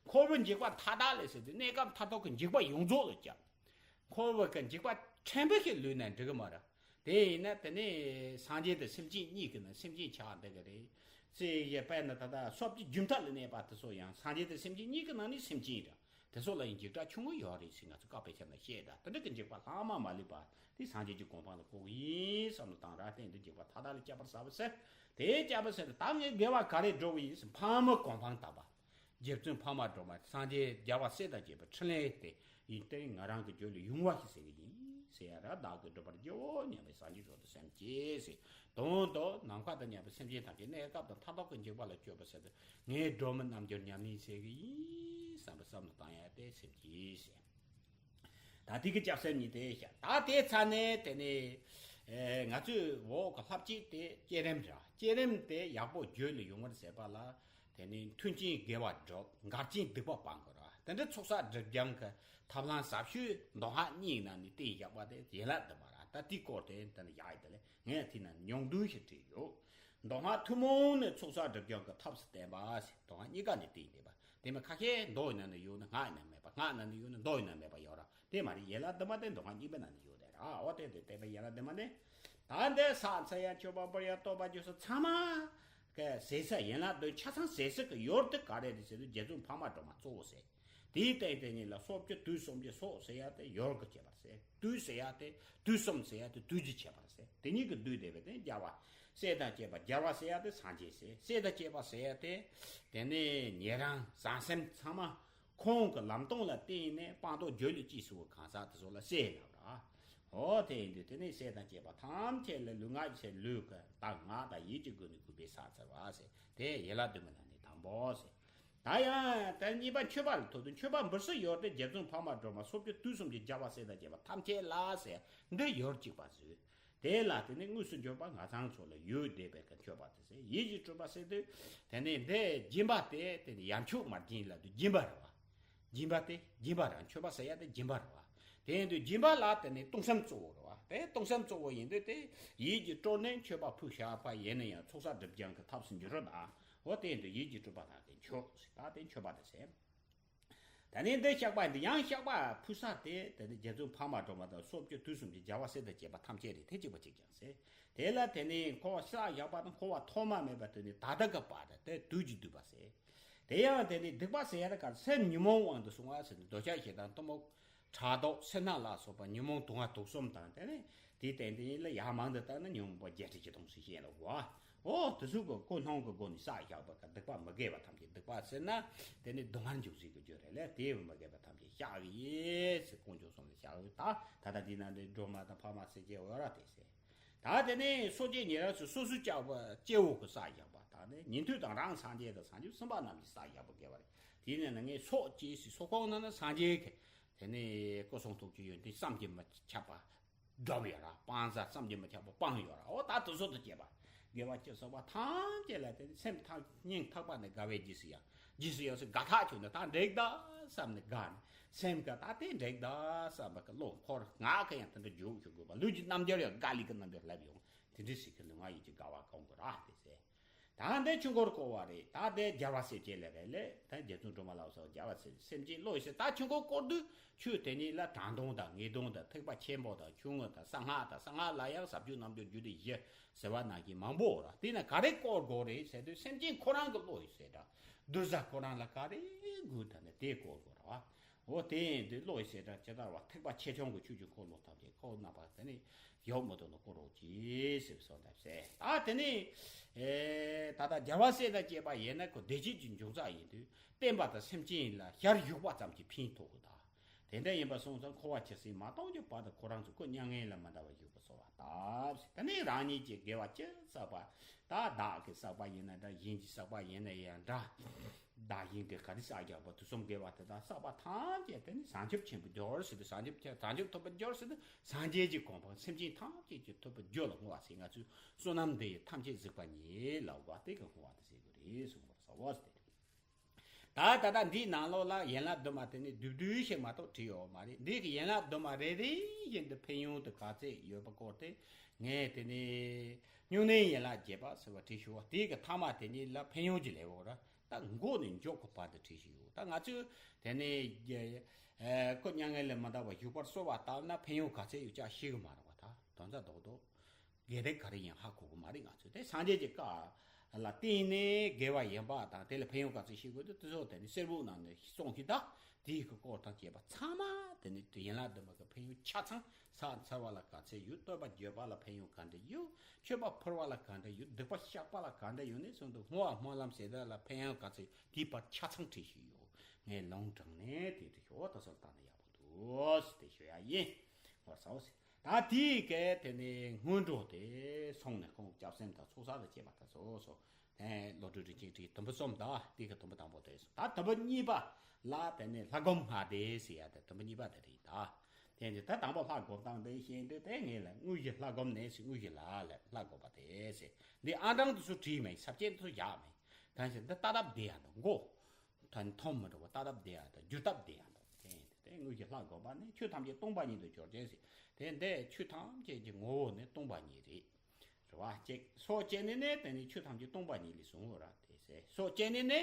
འཁོར་བའི་འཇིགས་པ་མཐའ་དག་ལས་ཟེར་དུས་གནས་སྐབས་མཐར་ཐུག་གི་འཇིགས་པ་ཡོངས་རྫོགས་ལ་བསྐྱབས། འཁོར་བའི་གི་འཇིགས་པ་ཕྲན་བུ་ཞིག་ལུས་ན་འགྲིག་གི་མ་རེད། དེ་ཡིན་ན་དེ་ནས་སངས་རྒྱས་དང་སེམས་ཅན་གཉིས་ཀྱི་ནང་སེམས་ཅན་ཆགས་བསྡད་གི་རེད། ཚེ་ཡི་དཔེར་ན་ད་ལྟ་སོ་བརྒྱད་རྒྱུན་མཐའ་ལ་གནས་པ་དེ་ཚོ་ཡང་སངས་རྒྱས་དང་སེམས་ཅན་གཉིས་ཀྱི་ནང་ནས་སེམས་ཅན་རེད། དེ་ཚོ་ལ་ཡང་འཇིགས་སྐྲག་ཆུང་ངུ་ཡོད་རེད་ཟེར་ང་ཚོ་བཀའ་པའི་ཆ་ནས་བཤད། ད་དེ་འདྲ་གི་འཇིགས་པ་ལྷག་མ་མ་ལུས་པ་དེ་སངས་རྒྱས་ཀྱི་གོ་འཕང་ལ་བཀོད་ཀྱི་ཡིན་བསམ་བློ་བཏང་ར། དེ་འདི་འཇིགས་པ་མཐའ་དག་ལས་བསྐྱབ་པར་བྱ་བ་ཟེར། དེ་བསྐྱབ་པ་ཟེར་ཏེ། ད་ངས་དགེ་བ་ག་རེ་བསྒྲུབས་ཡིན་ཟེར། ཕ་མའི་གོ་འཕང་བཏབ་པ། རྗེ་བཙུན་འཕགས་མ་སྒྲོལ་མ་སངས་རྒྱས་རྒྱལ་བ་སྲས་དང་བཅས་པའི་འཕྲིན་ལས་དེ་ཡིན་ཏེ། ང་རང་གི་རྒྱུད་ལ་ཡོང་བ་ཞིག་ཟེར་གྱི་ཡིན་ཟེར་ཡ་ར། བདག་གིས་བསྒྲུབ་པར་བགྱིའོ་སྙམ་པའི་བྱང་ཆུབ་མཆོག་ཏུ་སེམས་བསྐྱེད་ཟེར། དོན་དུ་ནམ་མཁའ་དང་མཉམ་པའི་སེམས་ཅན་ཐམས་ཅད་གནས་སྐབས་དང་མཐར་ཐུག་གི་འཇིགས་པ་ལས་སྐྱོབ་པ་ཟེར་ཏེ། ངས་སྒྲོལ་མའི་རྣལ་འབྱོར་ཉམས་ལེན་བྱེད་ཀྱི་ཡིན་བསམ་པའི་བསམ་བློ་བཏང་ཡ་དེ་སེམས་བསྐྱེད་ཟེར། ད་དེ་གི་སྐྱབས་སེམས་ཉིད་དེ་བཞག། ད་དེ་ཚར་ནས་དེ་ནས་ཨེ་ང་ཚོའི་འོག་གི་ལྷ་བསྐྱེད་དེ་བསྐྱེད་རིམ་ར། བསྐྱེད་རིམ་དེ་ཡག་པོ་རྒྱུད་ལ་ཡོང་བར་བྱེད་པ་ལ། དེ་ནས་མཐུན་རྐྱེན་དགེ་བ་སྒྲུབ། འགལ་རྐྱེན་སྡིག་པ་སྤང་དགོས་ར། དེ་འདྲ་ཚོགས་བསགས་སྒྲིབ་སྦྱང་གི་ཐབས་ལམ་ཟབ་ཤོས་མདོ་སྔགས་གཉིས་ནང་ནས་བསྟན་བཞག་པ་དེ་ཡན་ལག་བདུན་མ་ར། ད་དེའི་སྐོར་དེ་འདི་ནས་བཞག་ཡོད་དེ་ལས། ངས་དེ་ན་ཉུང་བསྡུས་ཤིག་བྲིས་ཡོད། མདོ་སྔགས་ཐུན་མོང་ནས་ཚོགས་བསགས་སྒྲིབ་སྦྱང་གི་ཐབས་སུ་བསྟན་པ་ཟེར། མདོ་སྔགས་གཉིས་ཀ་ནས་བསྟན་ཡོད་པ། དེ་མིན་ཁ་ཤས་མདོ་ཡི་ནང་ན་ཡོད་ན་སྔགས་ཡི་ནང་མེད་པ། སྔགས་ནང་ན་ཡོད་ན་མདོ་ཡི་ནང་མེད་པ་ཡོད་ར། དེ་མ་རེད། ཡན་ལག་བདུན་མ་དེ་མདོ་སྔགས་གཉིས་པའི་ནང་ན་ཡོད་རེད་ར། འོ་དེ་དེ་བསྟན་པའི་ཡན་ལག་བདུན་མ་ནི། ད་འདི་ཟག་འཚོལ་ཡ་མཆོད་པ་འབུལ་ཡ་བསྟོད་པ་བརྗོད་ས་ཚང་མ་གི་ཟེར་ས། ཡན་ལག་བདུན་ཆ་ཚང་ཟེར་ས་གི་ཡུལ་དེ་ག་རེ་རེད་ཟེར་དུས་རྗེ་བཙུན་འཕགས་མ་སྒྲོལ་མ་གཙོ་བོ་ཟེར། དེའི་སྟེང་དེ་ཉིད་ལ་སོ་བརྒྱད་དུས་གསུམ་གྱི་སོགས་ཟེར་ཡ་དེ་ཡུལ་གྱི་ཁྱད་པར་ཟེར། དུས་ཟེར་ཡ་དེ་དུས་གསུམ་ཟེར་ཡ་དེ་དུས་ཀྱི་ཁྱད་པར་ཟེར། དེ་གཉིས་ཀྱི་བསྡུས་བསྡད་པའི་དེ་རྒྱལ་བ་སྲས་དང་བཅས་པ། རྒྱལ་བ་ཟེར་ཡ་དེ་སངས་རྒྱས་ཟེར། སྲས་དང་བཅས་པ་ཟེར་ཡ་དེ་དེ་ནས་ཉན་རང་བྱང་སེམས་ཚང་མ་ཁོང་གི་ལམ་སྟོན་ལ་བརྟེན་ནས་སྤངས་རྟོགས་སྒྱུ་ལུས་ཀྱི་སྐྱེས་བུ་གང་ཟག་དེ་ཚོ་ལ་སྲས་ལབ་ར། འོ་དེ་ཡིན་དུས་དེ་ནས་སྲས་དང་བཅས་པ་ཐམས་ཅད་ལ་ལུས་ངག་ཡིད་ལུས་ཀྱི་དང་ངག་དང་ཡིད་ཀྱི་སྒོ་ནས་གུས་པས་ཕྱག་འཚལ་བ་ཟེར། དེ་ཡན་ལག་བདུན་མའི་ནང་ནས་དང་པོ་ཟེར། ད་ཡང་དེ་གཉིས་པ་མཆོད་པ་ལ་ཐུག་དུས། མཆོད་པ་འབུལ་ས་ཡུལ་དེ་རྗེ་བཙུན་འཕགས་མ་སྒྲོལ་མ་སོ་བརྒྱད་དུས་གསུམ་གྱི་རྒྱལ་བ་སྲས་དང་བཅས་པ་ཐམས་ཅད་ལ་ཟེར། འདི་ཡུལ་གཅིག་པ་བཟོས། དེ་ལ་དེ་ནས་དངོས་སུ་འབྱོར་པ་ང་ཚང་ཚོ་ལ་ཡུལ་འདས་པའི་གི་མཆོད་པ་དེ་ཟེར། ཡིད་ཀྱིས་སྤྲུལ་པ་ཟེར་དུས་དེ་ནས་འདི་སྦྱིན་པ་དེ་དེ་ནས་ཡར་མཆོད་མར་སྦྱིན་ལབ་དུས་སྦྱིན་པ་རེད་བ། སྦྱིན་པ་དེ་སྦྱིན་པ་ར། མཆོད་པ་ཟེར་ཡ་དེ་སྦྱིན་པ་རེད་བ། དེ་ཡིན་དུས་སྦྱིན་པ་ལ་དེ་ནས་གཏོང་སེམས་གཙོ་བོ་རེད་བ། དེ་གཏོང་སེམས་གཙོ་བོ་ཡིན་དུས་དེ་ཡིད་ཀྱིས་སྤྲུལ་ནས་མཆོད་པ་ཕུལ་བཞག་པ་ཡིན་ན་ཡང་ཚོགས་བསགས་སྒྲིབ་སྦྱང་གི་ཐབས་སུ་འགྱུར་རོ། ད་འོ་དེ་ཡིན་དུས་ཡིད་ཀྱིས་སྤྲུལ་པ་དག་གིས་མཆོད་ཟེར། ད་དེ་མཆོད་པ་དེ་ཟེར། ད་ནི་འདི་བཤགས་པ་འདི་ཡང་བཤགས་པ་ཕུལ་ས་དེ་དེ་ནི་རྗེ་བཙུན་འཕགས་མ་སྒྲོལ་མ་དང་སོ་བརྒྱད་དུས་གསུམ་གྱི་རྒྱལ་བ་སྲས་དང་བཅས་པ་ཐམས་ཅད་རེད། དེ་གཅིག་པ་གཅིག་ཀྱང་ཟེར། དེ་ལ་དེ་ནི་འཁོར་བ་ཤ་བཞག་པ་དང་འཁོར་བ་ཐོག་མ་མེད་པ་དེ་ནི་ད་ལྟ་གི་བར་དེ་དུས་ཀྱི་སྡིག་པ་ཟེར། དེ་ཡང་དེ་ནི་སྡིག་པ་ཟེར་ཡ་དེ་ག་སེམས་ཉོན་མོངས་དབང་དུ་སོང་བ་ཟེར་ནས་འདོད་ཆགས་ཞེ་སྡང་གཏི་མུག་ཕྲག་དོག་སེར་སྣ་ལ་སོགས་པ་ཉོན་མོངས་དུག་ལྔ་དུག་གསུམ་དང་། དེ་ནི་དེའི་སྟེང་དེ་ཉིད་ལ་ཡར་མང་དུ་བཏང་ན་ཉོན་མོངས་པ་བརྒྱད་ཁྲི་བཞི་སྟོང་ཞིག་ཤེས་ལ་གོ། འོ་དེ་ཚོ་གི་ཀུན་སློང་གི་སྒོ་ནས་བསགས་བཞག་པ་ག་སྡིག་པ་མི་དགེ་བ་ཐམས་ཅད། སྡིག་པ་ཟེར་ན་དེ་ནི་སྡུག་བསྔལ་འཇུག་སའི་གི་རྒྱུ་རེད་ལ། དེ་མི་དགེ་བ་ཐམས་ཅད་བཤགས་ཀྱི་ཡིན་ཟེར་དཀོན་མཆོག་གསུམ་ལ་བཤགས་ཡོད། ད་ད་ལྟ་འདི་ན་འདི་སྒྲོལ་མ་དང་འཕགས་མ་སྲས་བཅས་འོ་ར་དེ་ཟེར། ད་དེ་ནས་སོ་སྐྱེ་ཉེ་རབས་སུ་སོ་སོའི་སྐྱེ་བོ་གི་བསགས་བཞག་པ། ད་ནི་ཉན་ཐོས་དང་རང་སངས་རྒྱས་དང་བྱང་ཆུབ་སེམས་དཔའ་རྣམས་ཀྱི་བསགས་བཞག་པ་དགེ་བ་རེད། དེ་ནས་ན་ངས་སོ་སྐྱེ་སའི་སོ་ཁོག་ནང་ན་སངས་རྒྱས་ཀྱི་དེ་ནས་སྐུ་གསུང་ཐུགས་ཀྱི་ཡོན་ཏན་བསམ་གྱིས་མི་ཁྱབ་པ་བསྒྲུབས་ཡོད་ར། སྤང་བྱ་བསམ་གྱིས་མི་ཁྱབ་པ་སྤངས་ཡོད་ར། འོ་ད་དེ་ཚོ་དང་བཅས་པ་དགེ་བ་ཅི་བསགས་པ་ཐམས་ཅད་ལ་དེ་ནི་སེམས་ཐག་སྙིང་ཐག་པ་ནས་དགའ་བས་རྗེས་སུ་ཡང་རྗེས་སུ་ཡང་སུ་དགའ་ཐག་ཆོད་ནས་ད་འགྲིག་ད་བསམ་ནས་དགའ་ནས། སེམས་ཀྱི་ད་དེ་འགྲིག་ད་བསམ་པ་གི་བློ་འཁོར། ངག་གི་ཡང་དེ་འདྲ་འཇུག་ཞུ་དགོས་པ། ལུས་ཀྱི་རྣམ་འགྱུར་ཡང་དགའ་ལི་གི་རྣམ་འགྱུར་ལབ་ཡོང་། དེ་འདྲ་ཞིག་གི་ལུས་ངག་ཡིད་ཀྱི་དགའ་བ་སྐོང་དགོས་ར་དེ་ཟེར། ད་འདི་ཆོས་འཁོར་བསྐོར་བ་རེད། ད་འདི་རྒྱལ་བ་སྲས་བཅས་ལ་རེད་ལས། ད་རྗེ་བཙུན་སྒྲོལ་མ་ལ་སོགས་རྒྱལ་བ་སྲས་སེམས་ཅན་བློ་ཡི་ཟེར། ད་ཆོས་འཁོར་བསྐོར་དུས་ཆོས་དེ་ཉིད་ལ་དྲང་དོན་དང་ངེས་དོན་དང་ཐེག་པ་ཆེན་པོ་དང་ཆོས་མངོན་དང་གསང་སྔགས་དང་། གསང་སྔགས་ལ་ཡང་ཟབ་ཆོས་རྣལ་འབྱོར་རྒྱུད་སྡེ་བཞི་ཟེར་བ་ནང་བཞིན་མང་པོ་ར། དེ་ན་ག་རེ་བསྐོར་དགོས་རེད་ཟེར་དུས་སེམས་ཅན་ཁོ་རང་གི་བློ་ཡི་ཟེར་འདྲ། གདུལ་བྱ་ཁོ་རང་ལ་ག་རེ་དགོས་ད་ནི་དེ་བསྐོར་དགོས་ར་བ། འོ་དེ་ཡིན་དུས་བློ་ཡི་ཟེར་འདྲ་ཇི་ལྟར་བ་ཐེག་པ་ཆེ་ཆུང་གི་ཆོས་ཀྱི་འཁོར་ལོ་ཐམས་ཅད་ཁོ་རྣམ་པ་དེ་ནི་ཡོད་མ་ཐུབ་ན་བསྐོར་རོགས་གྱིས་ཟེར་བའི་བསོད་ནམས་ཟེར། ད་དེ་ནི་ཨེ་ད་ལྟ་རྒྱལ་བ་སྲས་དང་བཅས་པ་ཡིན་ན་ཁོ་བདེ་སྐྱིད་ཀྱི་འབྱུང་རྩ་ཡིན་དུས་བསྟན་པ་དང་སེམས་ཅན་ལ་ཞར་བཞུགས་པ་ཙམ་གྱིས་ཕན་ཐོགས་གི། ད་དེ་འདྲ་ཡིན་པ་སོང་ཙང་འཁོར་བ་ཇི་སྲིད་མ་སྟོངས་ཀྱི་བར་དུ་ཁོ་རང་ཚོ་སྐུ་མྱ་ངན་ལས་མི་འདའ་བར་བཞུགས་པ་གསོལ་བ་བཏབ་ཟེར། དེ་ནས་རང་ཉིད་ཀྱི་དགེ་བ་ཅི་བསགས་པ། ད་བདག་གིས་བསགས་པ་ཡིན་ན་འདྲ། གཞན་གྱིས་བསགས་པ་ཡིན་ན་ཡང་འདྲ། བདག་གཞན་གྱི་ག་རེ་བསགས་རྒྱག་པ་དུས་གསུམ་དགེ་བ་དེ་དག་བསགས་པ་ཐམས་ཅད་དེ་ནི་བྱང་ཆུབ་ཆེན་པོར་འགྱུར་ཟེར་དུས། བྱང་ཆུབ་ཆེ་བྱང་ཆུབ་ཐོབ་པར་འགྱུར་ཟེར་དུས་སངས་རྒྱས་ཀྱི་གོ་འཕང་སེམས་ཅན་ཐམས་ཅད་ཀྱི་ཐོབ་པར་འགྱུར་ལ་བསྔོ་བ་ཟེར། ང་ཚོས་བསོད་ནམས་འདི་ཡིས་ཐམས་ཅད་གཟིགས་པ་ཉིད་ལ་བསྔོ་བ་དེ་ག་བསྔོ་བ་དེ་ཟེར་དགོས་རེད་གསུངས་པར་གསོལ་བ་ཟེར་ཏེ། ད་ད་ལྟ་འདིའི་ནང་ལོགས་ལ་ཡན་ལག་བདུན་མ་དེ་ནི་བསྡུས་བསྡུས་ཤིག་མ་གཏོགས་བྲིས་ཡོད་མ་རེད། འདི་གི་ཡན་ལག་བདུན་མ་རེ་རེ་བཞིན་དུ་ཕན་ཡོན་དུ་ག་ཚད་ཡོད་པ་སྐོར་དེ་ངས་དེ་ནི་སྨྱུང་གནས་ཡན་ལག་བརྒྱད་པ་ཟེར་བ་བྲིས་ཞུ་བ། དེའི་གི་ཐ་མ་དེ་ཉིད་ལ་ཕན་ཡོན་གྱི་ལེའུ་ར། ད་མགོ་ནས་མཇུག་གི་བར་དུ་བྲིས་ཤིག་ཡོད། ད་ང་ཚོས་དེ་ནི་ཨེ་སྐུ་མྱ་ངན་ལས་མི་འདའ་བར་བཞུགས་པར་གསོལ་བ་བཏབ་ན་ཕན་ཡོན་ག་ཚད་ཡོད་ཅག་ཤེས་གི་མ་རེད་བ། ད་དོན་རྩ་རྡོག་རྡོག་གལ་ཏེ་ག་རེ་ཡིན་ཧ་གོ་གི་མ་རེད། ང་ཚོས་དེ་སངས་རྒྱས་ཀྱི་བཀའ་ལ་བརྟེན་ནས་དགེ་བ་ཡིན་པ་དང་དེ་ལ་ཕན་ཡོན་ག་ཚོད་ཤེས་དགོས་འདུག་དེ་ཚོ་དེ་ནི་གསེར་ཕུད་ནང་ནས་གསུངས་ཤིང་། ད་དེའི་གི་སྐོར་དང་བཅས་པ་ཚང་མ་དེ་ནི་དེ་ཡན་ལག་བདུན་མ་གི་ཕན་ཡོན་ཆ་ཚང་། ཕྱག་འཚལ་བ་ལ་ག་ཚོད་ཡོད། བསྟོད་པ་བརྗོད་པ་ལ་ཕན་ཡོན་ག་འདྲ་ཡོད། མཆོད་པ་ཕུལ་བ་ལ་ག་འདྲ་ཡོད། སྡིག་པ་བཤགས་པ་ལ་ག་འདྲ་ཡོད་ནས་བཟུང་སྟེ་བསྔོ་བ་སྨོན་ལམ་ཟེར་དག་ལ་ཕན་ཡོན་ག་ཚོད་ཡོད། དེའི་བར་ཆ་ཚང་བྲིས་ཤིག་ཡོད། ངས་ལུང་དྲངས་ནས་དེ་འདྲ་ཞོག་ད་སོར་བཏང་ན་ཡག་པོ་འདུག་ཟེར་དེ་ཞུ་ཡ་ཡིན། ངོ་ཚ་བོ་ཟེར། ད་དེའི་སྐད་དེ་ནས་སྔོན་འགྲོ་དེ་སོང་ནས་ཁོང་སྐྱབས་སེམས་དང་ཚོགས་བསགས་དང་བཅས་པ་ད་སོ་སོ། དེ་བློ་གྲོས་རིན་ཆེན་ཁྲིད་དུམ་བུ་གསུམ། ད་དེའི་ཁ་དུམ་བུ་དང་པོ་དེ་སོང་། ད་དུམ་བུ་གཉིས་པ་ལ་དེ་ནས་ལྷ་སྒོམ་ལྔ་སྡེ་ཟེར་ཡ་དེ་དུམ་བུ་གཉིས་པ་དེ་རེད། ད་དེ་ནས་ད་དང་པོ་ལྷ་སྒོམ་སྟངས་དེ་བཤད་དུས་དེ་ངས་ལ་དངོས་གཞི་ལྷ་སྒོམ་ནས་ཟེར། དངོས་གཞི་ལ་ལ་ལྷ་སྒོམ་པ་དེ་ཟེར། འདི་ཨང་གྲངས་དེ་ཚོ་བྲིས་མེད། ས་བཅད་དེ་ཚོ་བཞག་མེད། གང་ཞིག་འདི་ལྟ་སྟབས་བདེ་ཡ་འདུག་མགོ། ད་ནི་མཐོང་མི་འགྲོ་བ་ལྟ་སྟབས་བདེ་ཡ་དང་བསྒྱུར་སྟབས་བདེ་ཡ་འདུག་དེ་དེ་དངོས་གཞི་ལྷ་སྒོམ་པ་ནི་ཆོས་ཐམས་ཅད་སྟོང་པ་ཉིད་དུ་གྱུར་ཅན་ཟེར། དེ་འདི་ཆོས་ཐམས་ཅད་ཀྱི་ངོ་བོ་ནི་སྟོང་པ་ཉིད་རེད། རེད་བ། གཅིག་སོ་སྐྱེ་ནི་ནི་དེ་ནི་ཆོས་ཐམས་ཅད་སྟོང་པ་ཉིད་ལས་བྱུང་བ་ར། དེ་ཟེར། སོ་སྐྱེ་ནི་ནི་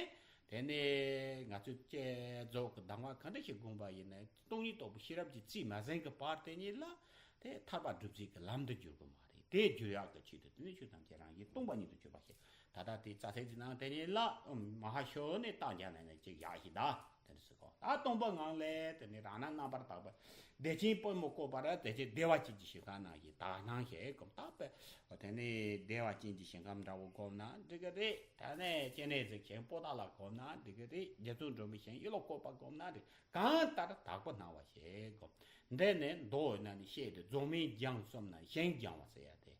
དེ་ནི་ང་ཚོས་བསྐྱེད་རྫོགས་ཀྱི་གདམས་ངག་ག་འདྲ་ཞིག་བསྒོམ་པ་ཡིན་ན་སྟོང་ཉིད་རྟོགས་པའི་ཤེས་རབ་ཀྱི་རྩིས་མ་ཟིན་གྱི་བར་དེ་ཉིད་ལ་དེ་ཐར་པ་སྒྲུབ་བྱེད་ཀྱི་ལམ་དུ་འགྱུར་གྱི་མ་རེད། དེ་འགྱུར་ཡག་གི་ཆེད་དུ་དེ་ནི་ཆོས་ཐམས་ཅད་རང་བཞིན་སྟོང་པ་ཉིད་དུ་གྱུར་པ་ཞིག་ད་ལྟ་དེའི་རྩ་ཚིག་གི་ནང་དེ་ཉིད་ལ་མ་ཧཱ་ཤོ་ནི་རྟགས་འཇགས་ནས་ནི་གཅིག་ཡག་ཞིག་ད་དེ་འདྲ་ཟེར་གོ། ད་སྟོང་པ་ངང་ལས་དེ་ནི་རང་སྣང་རྣམ་པར་དག་པ། བདེ་ཆེན་པུས་མོ་བཀོད་པ་ར་བདེ་ཆེན་བདེ་བ་ཅན་གྱི་ཞིང་ཁམས་ནང་བཞིན་དག་སྣང་ཞིག་བསྒོམ། ད་དཔེ་དེ་ནི་བདེ་བ་ཅན་གྱི་ཞིང་ཁམས་འདྲ་བོ་བསྒོམ་ན་འགྲིག་གི་རེད། དེ་ནས་སྐྱེ་གནས་ཟིག་ཞིང་པོ་ཏ་ལ་བསྒོམ་ན་འགྲིག་གི་རེད། རྗེ་བཙུན་སྒྲོལ་མའི་ཞིང་གཡུ་ལོ་བཀོད་པ་བསྒོམ་ན་འགྲིག་གང་ལྟར་དག་པར་སྣང་བ་ཞིག་བསྒོམ། འདི་ནི་མདོ་ཡིན་ན་ནི་བཤད་དུ་རྫོགས་སྨིན་སྦྱངས་གསུམ་ན་ཞིང་སྦྱང་བ་ཟེར་ཡ་དེ།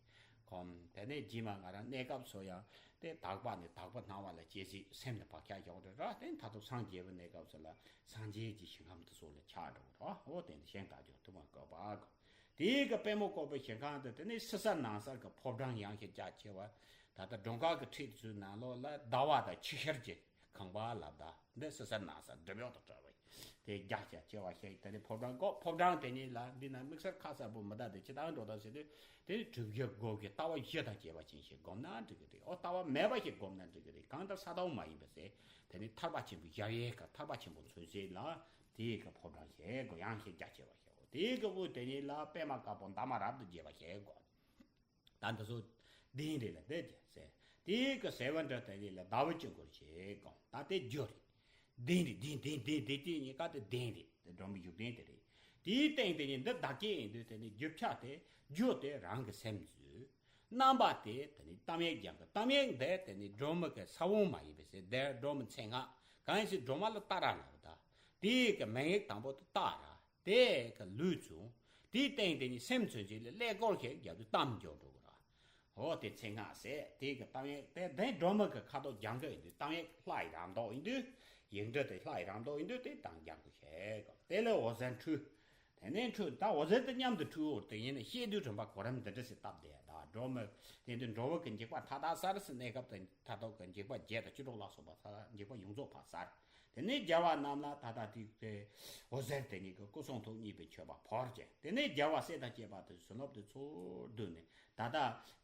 གོམ། དེ་ནས་རྗེས་མ་ང་རང་གནས་སྐབས་སུ་ཡང་དེ་དག་པ་ནི་དག་པར་སྣང་བ་ལ་སྐྱེ་སྲིད་སེམས་ནི་བག་ཆགས་ཡོང་རེ་ར། དེ་མཐར་ཐུག་སངས་རྒྱས་པའི་གནས་སྐབས་སུ་ལ་སངས་རྒྱས་ཀྱི་ཞིང་ཁམས་དེ་ཚོ་ལ་ཆགས་འགྲོ་ར། འོ་དེ་ནི་ཞིང་དག་སྦྱོར་དུ་མ་བཀོད་པ་གོམ། དེའི་གི་པུས་མོ་བཀོད་པའི་ཞིང་ཁམས་དེ་དེ་ནི་སྲིད་ས་ནང་ས་གི་ཕོ་བྲང་ཡངས་ཤིང་རྒྱ་ཆེ་བ། ད་ལྟ་འགྲོ་འགག་གི་ཁྲིད་ཚུལ་ནང་ལོགས་ལ་ཟླ་བ་དང་ཆུ་ཤར་གྱི་ཁང་པ་ལབ། ད་འདི་སྲིད་ས་ནང་ས་སྒྲིབ་གཡོགས་དང་བྲལ་བ་ཡིན། དེ་རྒྱ་ཆེ་ཆེ་བ་ཞིག་དེ་ནི་ཕོ་བྲང་བཀོད། ཕོ་བྲང་དེ་ཉིད་ལ་འདི་ན་དམིགས་བསལ་ཁ་གསལ་པོ་མི་གདའ། དེ་ཇི་ལྟར་འགྲོ་དང་ཟེར་དུས་དེ་ནི་སྒྲུབ་བརྒྱུད་སྒོ་གི་ལྟ་བ་བཞི་དང་བཅས་པ་ཅན་ཞིག་བསྒོམ་ན་འགྲིག་གི་རེད། འོ་ལྟ་བ་མེད་པ་ཞིག་བསྒོམ་ན་འགྲིག་གི་རེད། གང་ལྟར་ས་དང་མ་ཡིན་པ་ཟེར། དེ་ནི་ཐར་པ་ཆེན་པོ་གཞལ་ཡས་ཁང་། ཐར་པ་ཆེན་པོ་མཚོན་བྱེད་ལ་དེའི་གི་ཕོ་བྲང་ཞིག་དགོས། ཡངས་ཤིང་རྒྱ་ཆེ་བ་ཞིག་དགོས། དེའི་གི་དབུས་དེ་ཉིད་ལ་པདྨ་དཀར་པོ་འདབ་མ་རབ་ཏུ་རྒྱས་པ་ཞིག་དགོས། ད་འདི་ཚོ་གདན་རེད་ལ་འདི་རྒྱ་ཟེར། དེའི་གི་ཟེ་བ་འདྲ་དེ་རེད་ལ་ཟླ་བའི་དཀྱིལ་འཁོར་ཞིག་དགོས། ད་དེ་རྒྱུ་རེད། གདན་རེད། གདན་གདན་གདན་གདན་དེ་གཉིས་ཀ་དེ་གདན་རེད། དེ་སྒྲོལ་མའི་བཞུགས་གདན་དེ་རེད། དེའི་སྟེང་དེ་ཉིད་འདི་བདག་བསྐྱེད་ཡིན་དུས་དེ་ནི་རྒྱུ་ཆ་དེ་རྒྱུ་དེ་རང་གི་སེམས་མཛོད། རྣམ་པ་དེ་དེ་ནི་གཏམ་ཡིག་སྦྱང་གི། གཏམ་ཡིག་འདི་དེ་ནི་སྒྲོལ་མ་གི་ས་བོན་མ་ཡིན་པའི་ཟེར། དེ་སྒྲོལ་མའི་མཚན་སྔགས། གང་ཡིན་ཟེར་སྒྲོལ་མ་ལ་ཏཱ་ར་ལབ། ད་དེའི་གི་མིང་ཡིག་དང་པོ་དེ་ཏཱ་ར། དེ་གི་ལུས་བྱུང་། དེའི་སྟེང་དེ་ཉིད་སེམས་མཚོན་བྱེད་ལ་ཀླད་ཀོར་ཞིག་རྒྱབ་དུས་གཏམ་འཇོག་འགྲོ་གི་ར། འོ་དེ་མཚན་སྔགས་ཟེར། དེའི་གི་གཏམ་ཡིག་དེ་དེ་སྒྲོལ་མ་གི་ཁ་དོག་སྦྱང་གི་ཡིན་དུས། གཏམ་ཡིག་ལྷ་ཡི་རམ་མདོག་ཡིན་དུས། ཡིག་འབྲུ་དེ་ལྷ་ཡི་རམ་མདོག་ཡིན་དུས་དེ་དང་སྦྱང་དགོས་ཞེས་གོ། དེ་ལས་འོད་ཟེར་འཕྲོས། དེ་ནས་འཕྲོས། ད་འོད་ཟེར་དེ་མཉམ་དུ་འཕྲོས། འོ་དེ་ཡིན་ན་བཤད་དུས་རིམ་པ་གོ་རིམ་འདི་འདྲ་ཞིག་བཏབ་བསྡད། ད་སྒྲོལ་མ་དེ་འདི་འགྲོ་བ་གི་འཇིགས་པ་མཐའ་དག་སར་ཟེར། གནས་སྐབས་དེ་མཐར་ཐུག་གི་འཇིགས་པ་བརྒྱད་དང་བཅུ་དྲུག་ལ་སོགས་པ་མཐའ་དག་འཇིགས་པ་ཡོངས་རྫོགས་ཕར་སར། དེ་ནས་རྒྱལ་བ་རྣམས་ལ་ད་ལྟ་དེའི་འོད་ཟེར་དེ་ཉིད་ཀྱི་སྐུ་གསུང་ཐུགས་མཉེས་པའི་མཆོད་པ་ཕུལ་བྱས། དེ་ནས་རྒྱལ་བ་སྲས་དང་བཅས་པ་དེ་བསོད་ནམས་དེ་ཚུར་བསྡུས་ནས། ད་ལྟ་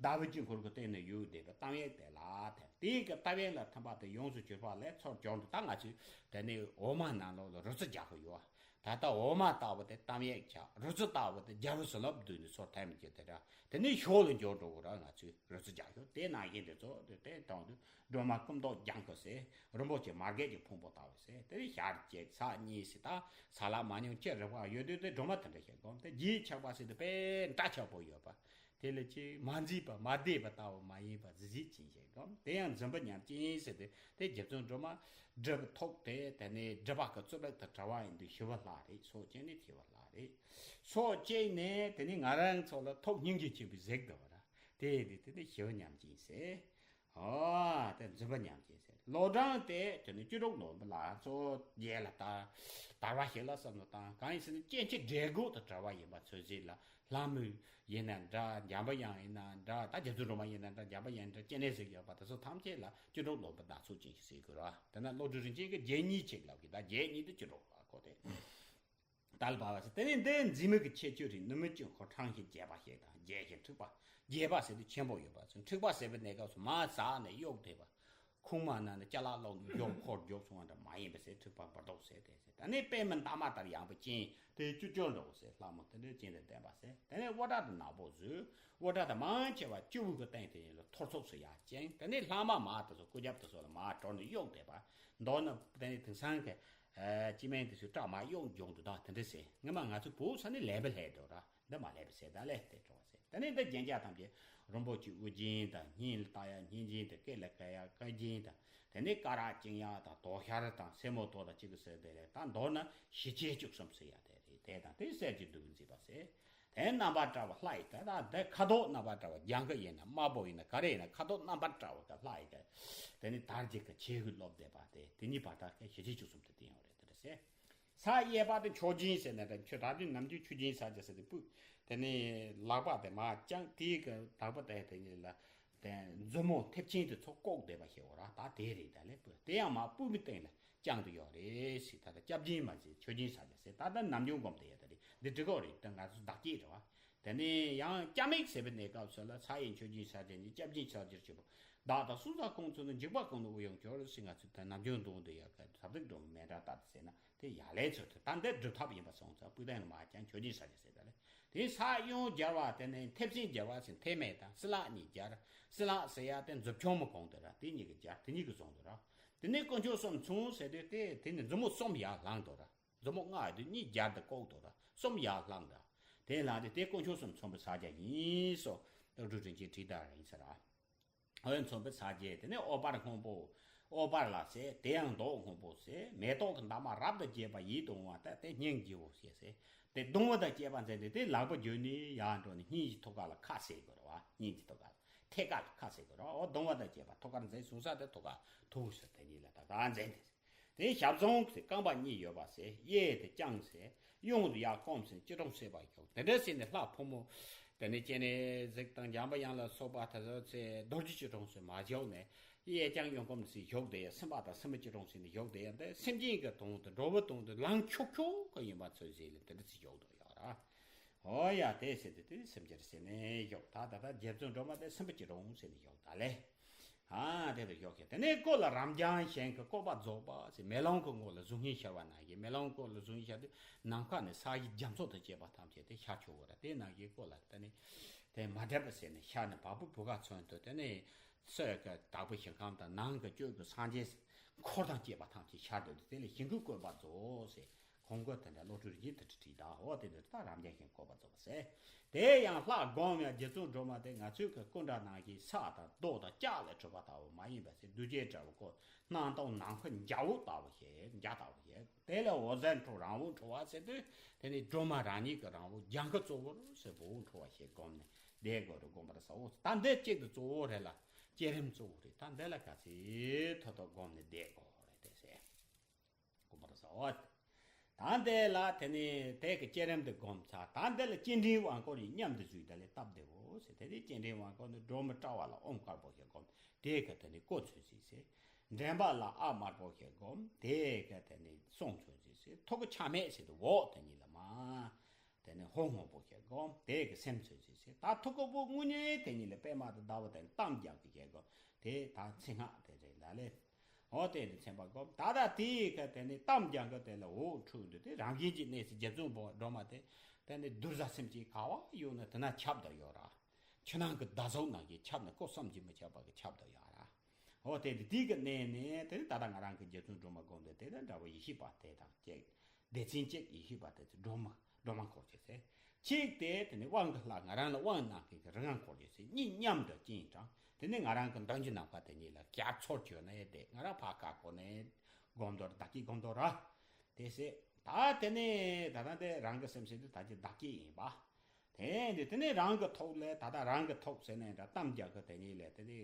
ཟླ་བའི་དཀྱིལ་འཁོར་གྱི་སྟེང་ན་ཡོད་བསྡད་པའི་གཏམ་ཡིག་དེ་ལ་ཐིམ། དེའི་གི་གཏམ་ཡིག་ལ་ཐིམ་པ་དེ་ཡོངས་སུ་གྱུར་པ་ལས་ཚུར་གྱུར་འདུག་ད་ང་ཚོས་དེ་ནས་འོ་མ་ནང་ལོགས་ལ་རོལ་རྩེད་རྒྱག་གི་ཡོད། ད་ལྟ་འོ་མ་ལྟ་བུ་དེ་གཏམ་ཡིག་ཆགས། རོལ་རྩེད་ལྟ་བུ་དེ་རྒྱལ་བའི་བསོད་ནམས་བསྡུས་ནས་ཚུར་ཐིམ་གྱི་དེ་འདྲ། དེ་ནས་ཞོར་ལ་འགྱོ་འགྲོ་གི་ར། ང་ཚོས་རོལ་རྩེད་རྒྱག་ཞོར་དེ་ནང་བཞིན་དེ་ཚོ་དེ་དེ་དང་དུ་སྒྲོལ་མ་སྐུ་མདོག་ལྗང་ཁུ་ཟེར། རིན་པོ་ཆེ་མར་གད་ཀྱི་ཕུང་པོ་ལྟ་བུ་ཟེར། དེ་ནས་ཞལ་གཅིག་ཕྱག་གཉིས་ཟེར། ད་ས་ལ་མ་ཉུང་ཅི་རིག་པ་ཡོད་དུས་དེ་སྒྲོལ་མ་དེ་འདྲ་ཞིག་བསྒོམ། དེ་རྗེས་ཆགས་པ་ཟེར་དུས་དཔེ་འདྲ་ཆགས་པོ་ཡོད་པ། དེ་ལ་ཅིག་མ་མཛེས་པ་མ་བདེ་བ་ལྟ་བུ་མ་ཡིན་པ་གཟི་བརྗིད་ཅན་ཞིག་གམ། དེ་ཡང་འཛིན་པ་ཉམས་ཅན་ཟེར་ཏེ། དེ་རྗེ་བཙུན་སྒྲོལ་མ་སྒྲུབ་ཐོག་དེ་དེ་ནས་སྒྲུབ་པ་གི་རྩོལ་བ་དང་བྲལ་བ་ཡིན་དུས་ཞི་བ་ལྷ་རེད། སོགས་བྱས་ནས་ཐོས་པ་ལྷ་རེད། སོགས་བྱས་ནས་དེ་ནས་ང་རང་ཚོ་ལ་ཐོག་སྙིང་རྗེ་ཆེན་པོའི་གཟིགས་འདུག་བ་ར། དེ་དེ་དེ་ནས་ཞི་བ་ཉམས་ཅན་ཟེར། ཨོ། དེ་འཛིན་པ་ཉམས་ཅན་ཟེར། ལོ་གྲངས་དེ་དེ་ནི་བཅུ་དྲུག་ལོན་པ་ལ་གཙོ་བོ་རྗེས་ལ་དར་དར་བ་ཞིག་ལ་བསམ་བློ་བཏང་། གང་ཡིན་ཟེར་ན་སྐྱེ་འཆི་འབྲས་བུ་དང་བྲལ་བ་ཡིན་པ་ཚོད་ཟིན་ལ། ལྷ་མོ་ཡིན་ན་འདྲ། འཇམ་པའི་དབྱངས་ཡིན་ན་འདྲ། ད་རྗེ་བཙུན་སྒྲོལ་མ་ཡིན་ན་འདྲ། འཇམ་པའི་དབྱངས་འདྲ། སྐྱེ་གནས་ཟེར་ཡོད་པ་དེ་ཚོ་ཐམས་ཅད་ལ་བཅུ་དྲུག་ལོན་པ་དང་ཚོད་ཅན་ཞིག་ཟེར་དགོས་ར། དེ་ན་བློ་གྲོས་རིན་ཆེན་གྱི་བརྒྱད་གཉིས་ཅིག་ལབ་ཀྱི། ད་བརྒྱད་གཉིས་དེ་བཅུ་དྲུག་ལ་གོ་དེ། ད་ལ་བབ་པ་ཟེར། དེ་ནས་འདི་འཛིན་མའི་གི་ཁྱད་ཆོས་རེད། ནུབ་མོ་དཀྱིལ་འཁོར་ཕྲེང་བཞི་རྒྱས་པ་ཞིག་དང་། རྒྱས་ཤིང་འཁྲིགས་པ། རྒྱས་པ་ཟེར་དུས་ཆེན་པོ་ཡོད་པ་ཚོ། འཁྲིགས་པ་ཟེར་བའི་གནས་སྐབས་སུ་མར་ཟགས་ནས་གཡུགས་བསྡད་པ། ཁུག་མ་ན་ནས་ཅ་ལག་སློག་ནས་གཡུགས་འཁོར་རྒྱུག་སོང་བ་འདྲ་མ་ཡིན་པ་ཟེར། འཁྲིགས་པ་འབུར་ཏོག་ཟེར་དེ་ཟེར། ད་ནི་པད་མ་འདབ་མ་ལྟར་ཡངས་པའི་སྤྱན་དེ་བཅུ་བཅུ་འདྲ་བོ་ཟེར། ལྷ་མོ་དེ་འདྲའི་སྤྱན་དང་ལྡན་པ་ཟེར། དེ་ནས་དབུ་སྐྲ་དང་ནག་པོ་བཟོས། དབུ་སྐྲ་དང་མང་ཆེ་བ་སྤྱི་བོ་གི་སྟེང་དེ་ཉིད་ལ་ཐོར་ཚུགས་སུ་ཡར་བཅིངས། དེ་ནས་ལྷག་མ་མར་དེ་ཚོ་སྐུ་རྒྱབ་དེ་ཚོ་ལ་མར་གྲོལ་ནས་གཡུགས་བསྡད་པ། མདོར་ན་དེ་ནས་དེང་སང་གི་སྤྱི་སྨན་དེ་ཚོའི་སྐྲ་མར་གཡུགས་འཇོག་འདུག་ད་དེ་འདྲ་ཟེར། སྔོན་མ་ང་ཚོ་བོད་ས་ནས་ལེགས་པ་ལྷས་འགྲོ་ར། འདི་མ་ལེགས་པ་ཟེར། ད་ལས་དེ་འགྲོ་བ་ཟེར། དེ་ནས་འདི་རྒྱན་ཆ་ཐམས་ཅད་རིན་པོ་ཆེ་དབུ་རྒྱན་དང་། སྙིང་ལ་བཏགས་ཡ་སྙིང་རྒྱན་དང་། སྐེ་ལ་གྱོན་ཡ་སྐེ་རྒྱན་དང་། དེ་ནས་སྐ་རགས་བཅིངས་ཡ་དང་། དོ་ཤལ་དང་སེན་མོ་དོ་དང་གཅིག་གི་ཟེར་དེ་རེད། ད་མདོར་ན་ཞི་བྱེད་བཅུ་གསུམ་ཟེར་ཡ་དེ་རེད། དེ་དང་དེ་གསེར་གྱི་མདུད་བརྫིས་པ་ཟེར། དེ་རྣམ་པར་བཀྲ་བ་ལྷ་ཡི་སྐད། ད་འདི་ཁ་དོག་རྣམ་པར་བཀྲ་བ། ལྗང་ཁུ་ཡིན་ན་དམར་པོ་ཡིན་ན་ག་རེ་ཡིན་ན་ཁ་དོག་རྣམ་པར་བཀྲ་བ་གི་ལྷ་ཡི་སྐད། དེ་ནི་དར་རྒྱས་ཀྱི་ཆས་གོས་ལོབས་བསྡད་པ་དེ། དེ་གཉིས་བར་ཐག་གི་ཞི་བྱེད་བཅུ་གསུམ་དེ་དེ་ཡང་རེད། དེ་འདྲ་ཟེར། ས་གཡས་པ་དེ་མཆོག་སྦྱིན་ཟེར་ནས། ད་ཆོས་ད་དུས་ནམ་རྒྱུན་མཆོད་སྦྱིན་ཟེར་གྱི་ཟེར་དུས་སྤུ། དེ་ནས་ལག་པ་དེ་མར་བརྐྱངས། དེའི་གི་ལག་པ་དེ་དེ་ཉིད་ལ་དེ་མཛུབ་མོ་མཐེབ་ཆེན་དེ་ཚོ་བཀོག་བསྡད་པ་ཞིག་ཡོད་ར། ད་དེ་རེད། ད་ལས་སྤུ་དེ་ཡང་མར་པུས་མོའི་སྟེང་ལ་བརྐྱངས་བསྡད་ཡོད་རེད་ཟེར། ད་ལྟ་སྐྱབས་སྦྱིན་མ་ཟེར། མཆོད་སྦྱིན་ཟེར་གྱི་ཟེར། ད་ལྟ་ནམ་རྒྱུན་སྒོམ་དེ་ཡོད། ད་རེད། འདི་འགྲིག་གི་རེད། ད་ང་ཚོ་བདག་བསྐྱེད་རེད་བ། དེ་ནས་ཡང་སྐྱབས་མེད་ཟེར་བའི་གནས་སྐབས་སུ་ལ་ས་ཡི་མཆོད་སྦྱིན་ཟེར་གྱི་ནི། སྐྱབས་སྦྱིན་ཕྱག་རྒྱར་བྱེད་པོ། བདག་དང་སྲུང་ས་ཁོང་ཚོ་ནི། འཇིགས་པ་ཀུན་ལས་དབུལ་ཡང་གྱུར་ཟེར། ང་ཚོས་ད་ནམ་རྒྱུན་འདོན་བསྡད་ཡོད་གི། ཟབ་ཏིག་སྒྲོལ་མའི་མཎྜལ་ལྟར་ཟེར་ན། དེ་ཡ་ལས་ཚོད་དེ་ད་འདི་སྒྲུབ་ཐབས་ཡིན་པ་སོང་ཙང་སྤུ་ལྡན་ལ་མར་བརྐྱངས་མཆོད་སྦྱིན་ཟེར་གྱི་ཟེར། ད་ལས་དེ་ས་གཡོན་སྦྱར་བ། དེ་ནས་མཐེབ་སྲིན་སྦྱར་བ་ཟེར། མཐེབ་མེ་དང་སྲིན་ལག་གཉིས་སྦྱར། སྲིན་ལག་ཟེར་ཡ་དེ་མཛུབ་ཆུང་མོ་གོང་དེ་ར། དེ་གཉིས་ཀྱིས་སྦྱར། དེ་གཉིས་ཀྱིས་བཟུང་དེ་ར། དེ་ནས་དཀོན་མཆོག་གསུམ་མཚུངས་ཟེར་དུས་དེ་དེ་ནས་མཛུབ་མོ་གསུམ་ཡར་ལངས་དེ་ར། མཛུབ་མོ་ལྔ་ཡོད་དུས་གཉིས་སྦྱར་ཏེ་བཀོག་དེ་ར། གསུམ་ཡར་ལངས་དེ་ར། དེ་ལངས་དུས་དེ་དཀོན་མཆོག་གསུམ་མཚུངས་པའི་ཕྱག་རྒྱ་ཡིན་སོགས་བློ་གྲོས་རིན་ཆེན་བྲིས་དང་རིང་ས་ར། འོད་མཚུངས་པའི་ཕྱག་རྒྱ། དེ་ནས་ཨོ་པར་སྔོན་པོ། ཨོ་པར་ལ་ཟེར། དེ་ཡང་མདོག་སྔོན་པོ་ཟེར། མེ་ཏོག་གི་འདབ་མ་རབ་ཏུ་རྒྱས་པ་ཡིད་དུ་འོང་བ་དང་། དེ་སྙིང་རྗེ་བོ་ཞེས་ཟེར། དེ་གདུང་བ་དང་བཅས་པ་མཛད་དེ། དེ་ལག་པ་བརྒྱུད་ནས་ཡར་འགྲོ་ནས་སྙིང་གི་ཐུགས་ཀ་ལ་ཁ་གསལ་དགོས་རེད་བ། སྙིང་གི་ཐུགས་ཀ་ལ། ཐད་ཀ་ལ་ཁ་གསལ་དགོས་རེད་བ། འོ་གདུང་བ་དང་བཅས་པ་ཐུགས་ཀར་མཛད་བྱུང་ས་དེ་ཐུགས་ཀ་ཐུགས་ཟེར་དེ་གཉིས་ལ་ད་ག་མཛད་དེ། དེ་ཞབས་ཟུང་གི་རྐང་པ་གཉིས་ཡོད་པ་ཟེར། གཡས་དེ་བརྐྱངས་ཟེར། གཡོན་དུ་ཡར་བསྐུམས་ཟེར། སྐྱིལ་ཀྲུང་བསྲེས་པ་ཡོད། དེ་འདྲ་ཟེར་ནས་ལྷ་ཕོ་མོ། དེ་ནས་སྤྱན་རས་གཟིགས་དང་འཇམ་པའི་དབྱངས་ལ་སོགས་པ་དེ་ཚོ་ཚེ་རྡོ་རྗེ་སྐྱིལ་ཀྲུང་ཟེར་མ་བཞུགས་ནས། གཡས་བརྐྱངས་གཡོན་བསྐུམས་ཟེར་བཞུགས་བསྡད་ཡ། སེམས་དཔའ་དང་སེམས་མའི་སྐྱིལ་ཀྲུང་ཟེར་ནས་བཞུགས་བསྡད་ཡ། འདི་སེམས་ཅན་གྱི་དོན་དུ། འགྲོ་བའི་དོན་དུ་ལངས་ཆོག་ཆོག་གི་ཡིན་པ་ཚོད་ཟེར་ལ་དེ་འདྲ་ཟེར་བཞུགས་འདུག་ཡོད་ར། ཨོ་ཡ། དེ་ཟེར་དུས་དེ་སེམས་ཅན་ཟེར་ནས་བཞུགས། ད་ད་ལྟ་རྗེ་བཙུན་སྒྲོལ་མ་དེ་སེམས་དཔའི་སྐྱིལ་ཀྲུང་ཟེར་ནས་བཞུགས། ད་ལས། ཨ་དེ་ལ་ཡོད་ཀྱི། དེ་ནས་སྐུ་ལ་རབ་འབྱམས་ཞིང་གི་བཀོད་པ་རྫོགས་པ་ཟེར། མེ་ལོང་གི་ངོས་ལ་གཟུགས་བརྙན་ཤར་བ་ནང་བཞིན། མེ་ལོང་སྐུ་ལ་གཟུགས་བརྙན་ཤར་དུས་ནམ་མཁའ་ནས་ས་གཞི་རྒྱ་མཚོ་དང་བཅས་པ་ཐམས་ཅད་དེ་ཤར་ཆོག་གི་རེད། དེ་ནང་བཞིན་སྐུ་ལ་དེ་ནས་དེ་མ་བསྒྲིབས་པ་ཟེར་ནས་ཤར་ནས་བ་སྤུ་བུ་ག་ཚུན་དུ། དེ་ནས་ཕྱི་གི་དྭགས་པོའི་ཞིང་ཁམས་དང་། ནང་གི་སྤྱོད་ཀྱི་སངས་རྒྱས་འཁོར་དང་བཅས་པ་ཐམས་ཅད་ཤར་འདུག་དེ་ལས་ཞིང་ཁམས་བཀོད་པ་རྫོགས་ཟེར། གོང་བཀོད་དེ་འདྲ་བློ་གྲོས་རིན་ཆེན་དེ་འདྲ་བྲིས་ད། འོ་དེ་འདྲ་ད་རབ་འབྱམས་ཞིང་བཀོད་པ་རྫོགས་པ་ཟེར། དེ་ཡང་ལྷ་སྒོམ་ཡང་རྗེ་བཙུན་སྒྲོལ་མ་དེ་ང་ཚོའི་གི་སྐུ་འདྲ་ནང་བཞིན་ས་དང་རྡོ་དང་ལྕགས་ལས་གྲུབ་པ་ལྟ་བུ་མ་ཡིན་པ་ཟེར། རྡུལ་གཅིག་འདྲ་བོ་ཀོ། སྣང་སྟོང་ནམ་མཁའ་འཇའ་འོད་ལྟ་བུ་ཞིག་འཇའ་ལྟ་བུ་ཞིག་དེ་ལས་འོད་ཟེར་འཕྲོ་རང་དབང་འཕྲོ་བ་ཟེར་དུས། དེ་ནི་སྒྲོལ་མ་རང་ཉིད་ཀྱི་རང་དབང་ལྗང་ཁུ་གཙོ་བོར་ཟེར། འོད་འཕྲོ་བ་ཞིག་སྒོམ་ནས་བསྡད་དགོས་རེད། སྒོམ་པར་ཟེར། འོ་ད་འདི་གཅིག་ཏུ་གཙོ་བོ་རེད་ལ། བསྐྱེད་རིམ་གཙོ་བོ་རེད། ད་འདི་ལ་ག་ཚོད་ཐོག་ཐོག་སྒོམ་ནས་བསྡད་དགོས་རེད་དེ་ཟེར། སྐུ་པར་ཟ་བ། ད་འདི་ལ་དེ་ནི་དེ་གི་བསྐྱེད་རིམ་དེ་སྒོམ་ཚར། ད་འདི་ལ་སྤྱན་འདྲེན་དབང་བསྐུར་ཡིན་སྙམ་དུ་བཟོས། ད་ལས་སྟབས་བདེ་བོ་ཟེར། དེ་ནི་སྤྱན་འདྲེན་དབང་བསྐུར་ནི་སྒྲོལ་མ་དཔྲལ་བ་ལ་ཨོཾ་དཀར་པོ་ཞིག་སྒོམ། དེ་གི་དེ་ནི་སྐུ་མཚོན་ཟིག་ཟེར། འདྲེན་པ་ལ་ཨ་དམར་པོ་ཞེས་བསྒོམ། དེ་ག་དེ་ནི་གསུང་ཚོད་ཅིག་ཟེར། ཐུགས་ཀྱི་ཆ་མེད་ཟེར་དུ་འོག་དེ་ཉིད་ལ་མ། དེ་ནི་ཧོ་སྔོན་པོ་ཞེས་བསྒོམ། དེ་གི་སེམས་ཚོད་ཅིག་ཟེར། ད་ཐུགས་ཀྱི་དབུགས་དངོས་གཉེན་དེ་ཉིད་ལ་པདྨ་དང་ཟླ་བ་དེ་གཏམ་རྒྱག་གི་ཞེས་བསྒོམ། དེ་ད་ཚེ་སྔགས་དེ་རེད་ལ་ལས། འོ་དེ་ནི་མཚན་པ་བསྒོམ། ད་ལྟ་དེའི་ག་དེ་ནི་གཏམ་རྒྱག་གི་དེ་ལ་འོག་འཁྲུག་འདུག་དེ་རང་བཞིན་གྱི་གནས་སུ་རྗེ་བཙུན་སྒྲོལ་མ་དེ། དེ་ནི་གདུལ་བྱ་སེམས་ཅན་ག་བ་ཡོད་ན་དེ་ན་ཁྱབ་བསྡད་ཡོད་ར། ཆུ་ནང་གི་ཟླ་གཟུགས་ནང་གི་ཁྱབ་ནས་སྐུ་བསམ་གྱིས་མི་ཁྱབ་པ་གི་ཁྱབ་བསྡད་ཡོད་ར། འོ་དེ་དེ་དེའི་ག་གནས་ནས་དེ་ནི་ད་ལྟ་ང་རང་གི་རྗེ་བཙུན་སྒྲོལ་མ་བསྒོམ་དེ་དེ་དང་འདྲ་བ་ཡེ་ཤེས་པ་དེ་དང་གཅིག་སྡེ་ཚན་གཅིག་ཡེ་ཤེས་པ་དེ་ཚོ་སྒྲོལ་མ་སྒྲོལ་མ་འཁོར་བཅས་ཟེར། གཅིག་དེ་དེ་ནི་དབང་གི་ལྷ། ང་རང་ལ་དབང་གནང་མཁན་གྱི་རིགས་ལྔ་འཁོར་བཅས་ཟེར། གཉིས་མཉམ་དུ་སྐྱེས་དྲང་། དེ་ནི་ང་རང་གི་མདུན་གྱི་ནམ་མཁའ་དེ་ཉིད་ལ་རྒྱ་མཚོར་གྱུར་ནས་བསྡད། ང་རང་ཕར་ཁ་སྐོར་ནས་སྒོམ་མདོར་བདག་གིས་སྒོམ་མདོར་ར། དེ་ཟེར། ད་དེ་ནི་ད་ལྟ་དེ་རང་གི་སེམས་ཟེར་དུས་ད་ཀྱི་བདག་གིས་ཡིན་པ། དེ་འདི་དེ་ནི་རང་གི་ཐོག་ལས་ད་ལྟ་རང་གི་ཐོག་ཟེར་ནས་འདྲ་གཏམ་རྒྱག་གི་དེ་ཉིད་ལས་དེ་ནི།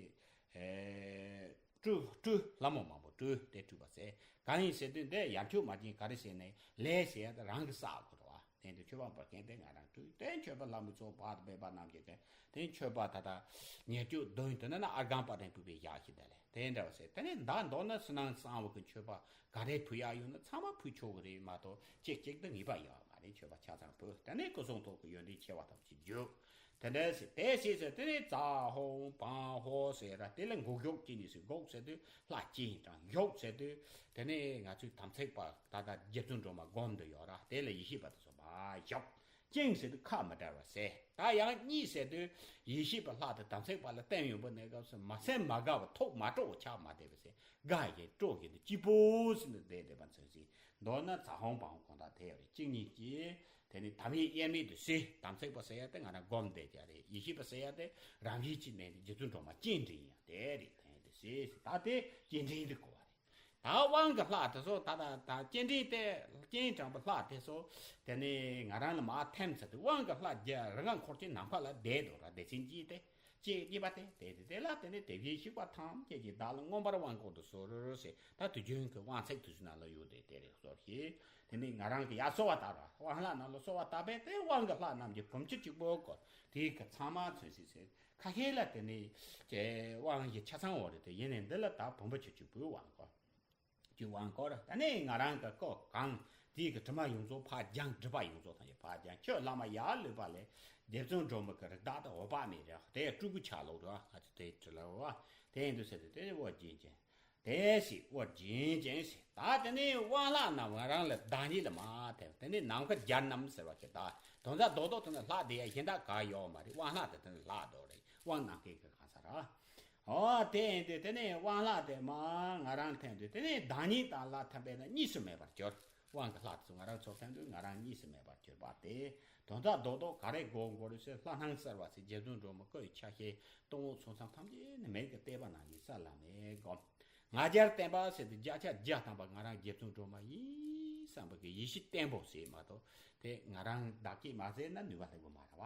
ཨེ། སྤྲུལ་སྤྲུལ་ལྷ་མོ་མང་པོ་སྤྲུལ་ཏེ་སྤྲུལ་པ་ཟེར། གང་ཡིན་ཟེར་དུས་འདི་ཡར་མཆོད་མར་བྱིན་ག་རེ་ཟེར་ནས་ལས་ཟེར་ཡ་དེ་རང་གི་བསགས་དགོས་རེད་བ། དེ་འདི་མཆོད་པ་འབུལ་མཁན་དེ་ང་རང་སྤྲུལ་ཏེ་མཆོད་པ་ལྷ་མོ་ཚོ་བར་དུ་སྦས་པ་རྣམས་ཀྱི་དེ་དེ་མཆོད་པ་ད་ལྟ་ཉེར་གཅིག་བདུན་དེ་ནི་ཨརྒྷན་པ་རན་པུ་པའི་ཡག་ཤི་དེ་ལས་དེ་འདྲ་བ་ཟེར། དེ་ནི་མདའ་མདོར་ན་ཕྱི་ནང་གསང་བ་གི་མཆོད་པ་ག་རེ་ཕུལ་ཡག་ཡོད་ན་ཚང་མ་ཕུལ་ཆོག་གི་རེད་མ་གཏོགས་གཅིག་གཅིག་ཏུ་ངེས་པ་ཡོད་མ་རེད། མཆོད་པ་ཆ་ཚང་ཕུལ། དེ་ནས་སྐུ་གསུང་ཐུགས་ཀྱི་ཡོན་ཏན་ཆེ་བ་ཐམས་ཅད་བརྗོད། དེ་འདྲ་ཟེར་དེ་ཟེར་ཟེར་དེ་ནས་ཙཱ་ཧོ་བང་ཧོ་ཟེར་ར། དེ་ལ་འགུགས་འགུགས་ཀྱི་ནི་ཟེར། འགུགས་ཟེར་དུས་ལྷ་སྐྱེས་དྲང་། གཞོགས་ཟེར་དུས་དེ་ནས་ང་ཚོའི་དམ་ཚིག་པ་ད་ལྟ་རྗེ་བཙུན་སྒྲོལ་མ་སྒོམ་དུ་ཡོད་ར། དེ་ལ་ཡེ་ཤེས་པ་དེ་ཚོ་མར་གཞོགས། བཅིངས་ཟེར་དུས་ཁ་མི་བྲལ་བར་ཟེར། ད་ཡང་གཉིད་ཟེར་དུས་ཡེ་ཤེས་པ་ལྷ་དེ་དམ་ཚིག་པ་ལ་བརྟེན་ཡོང་བའི་གནས་སྐབས་སུ་མ་སེམས་མ་དགའ་བ་ཐུགས་མ་སྤྲོ་བ་ཆགས་མ་བསྡད་པ་ཟེར། དགའ་ཞིང་སྤྲོ་ཞིང་དུ་སྐྱིད་པོ་ཟིན་དུ་བསྡད་བསྡད་པ་ཚོད་ཟིན། མདོར་ན་ཙཱ་ཧོ་བང་ཧོ་གང་དག་དེ་ཡོད་རེད། གཅིག་གཉིས་ཀྱིས་དེ་ནི་དམ་ཡེ་དབྱེར་མེད་དུ་ཟེར། དམ་ཚིག་པ་ཟེར་ཡ་དེ་ང་རང་སྒོམ་བསྡད་ཀྱང་རེད། ཡེ་ཤེས་པ་ཟེར་ཡ་དེ་རང་བཞིན་གྱི་གནས་དེ་རྗེ་བཙུན་སྒྲོལ་མ་སྤྱན་འདྲེན་ཡང་དེ་རེད། དེ་ཟེར། ད་དེ་སྤྱན་འདྲེན་དུ་གོ་བ་རེད། ད་དབང་གི་ལྷ་དེ་ཚོ་ད་ད་ད་སྤྱན་འདྲེན་དེ་སྤྱན་དྲངས་པའི་ལྷ་དེ་ཚོ་དེ་ནི་ང་རང་ལ་མར་ཐིམ་ཚར་དུས་དབང་གི་ལྷ་རྒྱ་རིགས་ལྔ་འཁོར་གྱི་ནམ་མཁའ་ལ་བསྡད་འདུག་ར། སྡེ་ཚན་གཅིག་དེ་གཅིག་གཉིས་པ་དེ་དེ་དེ་དེ་ལ་དེ་ནི་དེ་བཞིན་གཤེགས་པ་ཐམས་ཅད་ཀྱིས་བདག་ལ་མངོན་པར་དབང་བསྐུར་དུ་གསོལ་ཟེར། ད་དུས་རྒྱུན་གྱི་དབང་ཚིག་དེ་ཚོའི་ནང་ལ་ཡོད་དེ་དེ་རེད་གསོལ་ཞེས། དེ་ནི་ང་རང་གི་ཡར་གསོལ་བ་བཏབ་ར། དབང་ལྷ་རྣམས་ལ་གསོལ་བ་བཏབ་པས་དེ་དབང་གི་ལྷ་རྣམས་ཀྱིས་བུམ་ཆུ་གཅིག་པོ་བསྐོར། དེའི་གི་ཚང་མ་ཚོས་ཟེར་ཟེར། ཁ་ཤས་ལ་དེ་ནི་ཀྱེ་དབང་གི་ཆ་ཚང་འོ་རེད་དེ། ཡིན་ནའི་འདི་ལ་ད་བུམ་པ་ཆུ་གཅིག་པུས་དབང་བསྐོར། གྱི་དབང་བསྐོར། དེ་ནས་ང་རང་གི་སྐུ་གང་དེའི་གི་དྲི་མ་ཡོངས་རྫོགས་ཕར་སྦྱངས། སྒྲིབ་པ་ཡོངས་རྫོགས་ཐམས་ཅད་ཕར་སྦྱངས། ཁྱོད་བླ་མ་ཡར་ལུས་པ་ལས་རྗེ་བཙུན་སྒྲོལ་མ་གི་རིགས་བདག་དང་འོད་དཔག་མེད་རེད། དེ་སྤྲུལ་སྐུ་ཆ་ལོག་རེད། ང་ཚོ་དེ་དྲི་ལ་བ་དེ་ཡིན་དུས་ཟེར་དུས་དེ་ནས་དབུ་རྒྱན་ཅན། དེ་ཞིག་དབུ་རྒྱན་ཅན་ཞིག་ད་དེ་ནས་དབང་ལྷ་རྣམས་ང་རང་ལ་བདག་ཉིད་ལ་མ་ཐེབས། དེ་ནས་ནམ་མཁའ་རྒྱལ་རྣམས་ཟེར་བ་ཞིག་ད་དོན་དག་རྡོག་རྡོག་དེ་ནས་ལྷ་དེ་ཡ་གཞན་དག་ག་ཡོད་མ་རེད། དབང་ལྷ་དེ་དེ་ནས་ལྷ་རྡོག་རེད། དབང་ནམ་མཁའི་གི་གང་ས་ར། ཨོ་དེ་ཡིན་དུས་དེ་ནས་དབང་ལྷ་དེ་མ་ང་རང་ཐེམ་དུས་དེ་ནས་བདག་ཉིད་དང་ལྷ་ཐེམ་པས་ན་གཉིས་སུ་མེད་པར་གྱུར། དབང་གི་ལྷ་དེ་ཚོ་ང་རང་ཚོ་ཐེམ་དུས་ང་རང་གཉིས་སུ་མེད་པར་གྱུར་པ་དེ། དོན་དག་རྡོག་རྡོག་ག་རེ་དགོས་དགོས་རེད་ཟེར། ལྷ་སྣང་གསལ་བ་ཟེར། རྗེ་བཙུན་སྒྲོལ་མ་སྐུ་ཡི་ཆ་ཤས་སྟོང་འོག་ཚོགས་མཚམས་ཐམས་ཅད་ནི་མེད་ཀྱི་བལྟས་པ་ནང་བཞིན་ས་ལ་མེད་བསྒོམ། ང་རྒྱལ་བརྟན་པ་ཟེར་དུས་བརྒྱ་ཆ་བརྒྱ་ཐམ་པ་ང་རང་རྗེ་བཙུན་སྒྲོལ་མ་ཡིན་བསམ་པ་གི་ཡེ་ཤེས་བརྟན་པོ་ཟེར་མ་གཏོགས་དེ་ང་རང་བདག་གིས་མ་ཟེར་ན་ནུས་པ་ལྷག་པོ་མ་རེད་བ།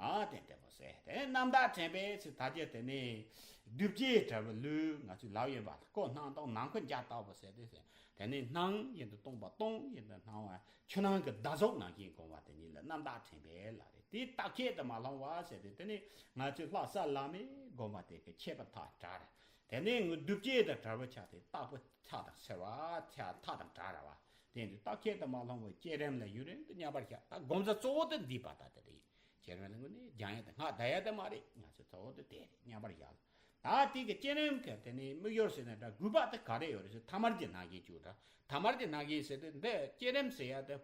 ཨ་དེ་བརྟན་པོ་ཟེར། དེ་རྣམ་དག་དྲན་པས་ཟེར། ད་ཅི་དེ་ནས་སྒྲུབ་བྱེད་དྲ་བའི་ལུས་ང་ཚོའི་ལག་གཡས་པ་ལ་སྐུ་སྣང་སྟོང་ནམ་མཁའ་རྒྱ་ལྟ་བུ་ཟེར་ཏེ་ཟེར། དེ་ནས་སྣང་བཞིན་དུ་སྟོང་པ་སྟོང་བཞིན་དུ་སྣང་བ་ཆུ་ནང་གི་ཟླ་གཟུགས་ནང་བཞིན་བསྒོམ་པ་དེ་ཉིད་ལ་རྣམ་དག་དྲན་པས་ལ་རེད། དེ་རྟག་ཁྱད་དུ་མ་ལྷུང་བ་ཟེར་ཏེ་དེ་ནས་ང་ཚོའི་ལྷ་ས་ལ་མེ་བསྒོམ་པ་དེ་གི་ཁྱད་པར་ཐག་བྲལ་རེད། དེ་ནས་ངུ་སྒྲུབ་བྱེད་དང་བྲལ་བའི་ཆ་དེ་རྟག་པའི་ཆ་དང་སེལ་བ་ཆ་ཐག་དང་བྲལ་ར་བ། དེ་འདི་རྟག་ཁྱད་དུ་མ་ལྷུང་བའི་བསྐྱེད་རིམ་ལ་ཡུན་རིང་དུ་མཉམ་པར་བཞག་ད་སྒོམ་རྩ་གཙོ་བོ་དེ་འདི་པ་ད་དེ་རེད། བསྐྱེད་རིམ་ལ་ངུ་ནི་སྦྱང་ཡ་དེ་སྔགས་བཟླ་ཡ་དེ་མ་རེད། ང་ཚོ་གཙོ་བོ་དེ་དེ་རེད། མཉམ་པར་བཞག་ད་དེ་གི་བསྐྱེད་རིམ་གི་དེ་ནི་དམིགས་ཡུལ་ཟེར་ན་འདྲ་དགོས་པ་དེ་ག་རེ་ཡོད་རེད་ཟེར། ཐ་མལ་གྱི་སྣང་བཞིན་བཅུག་འདྲ། ཐ་མལ་གྱི་སྣང་བཞིན་ཟེར་དུས་འདི་བསྐྱེད་རིམ་ཟེར་ཡ་དེ་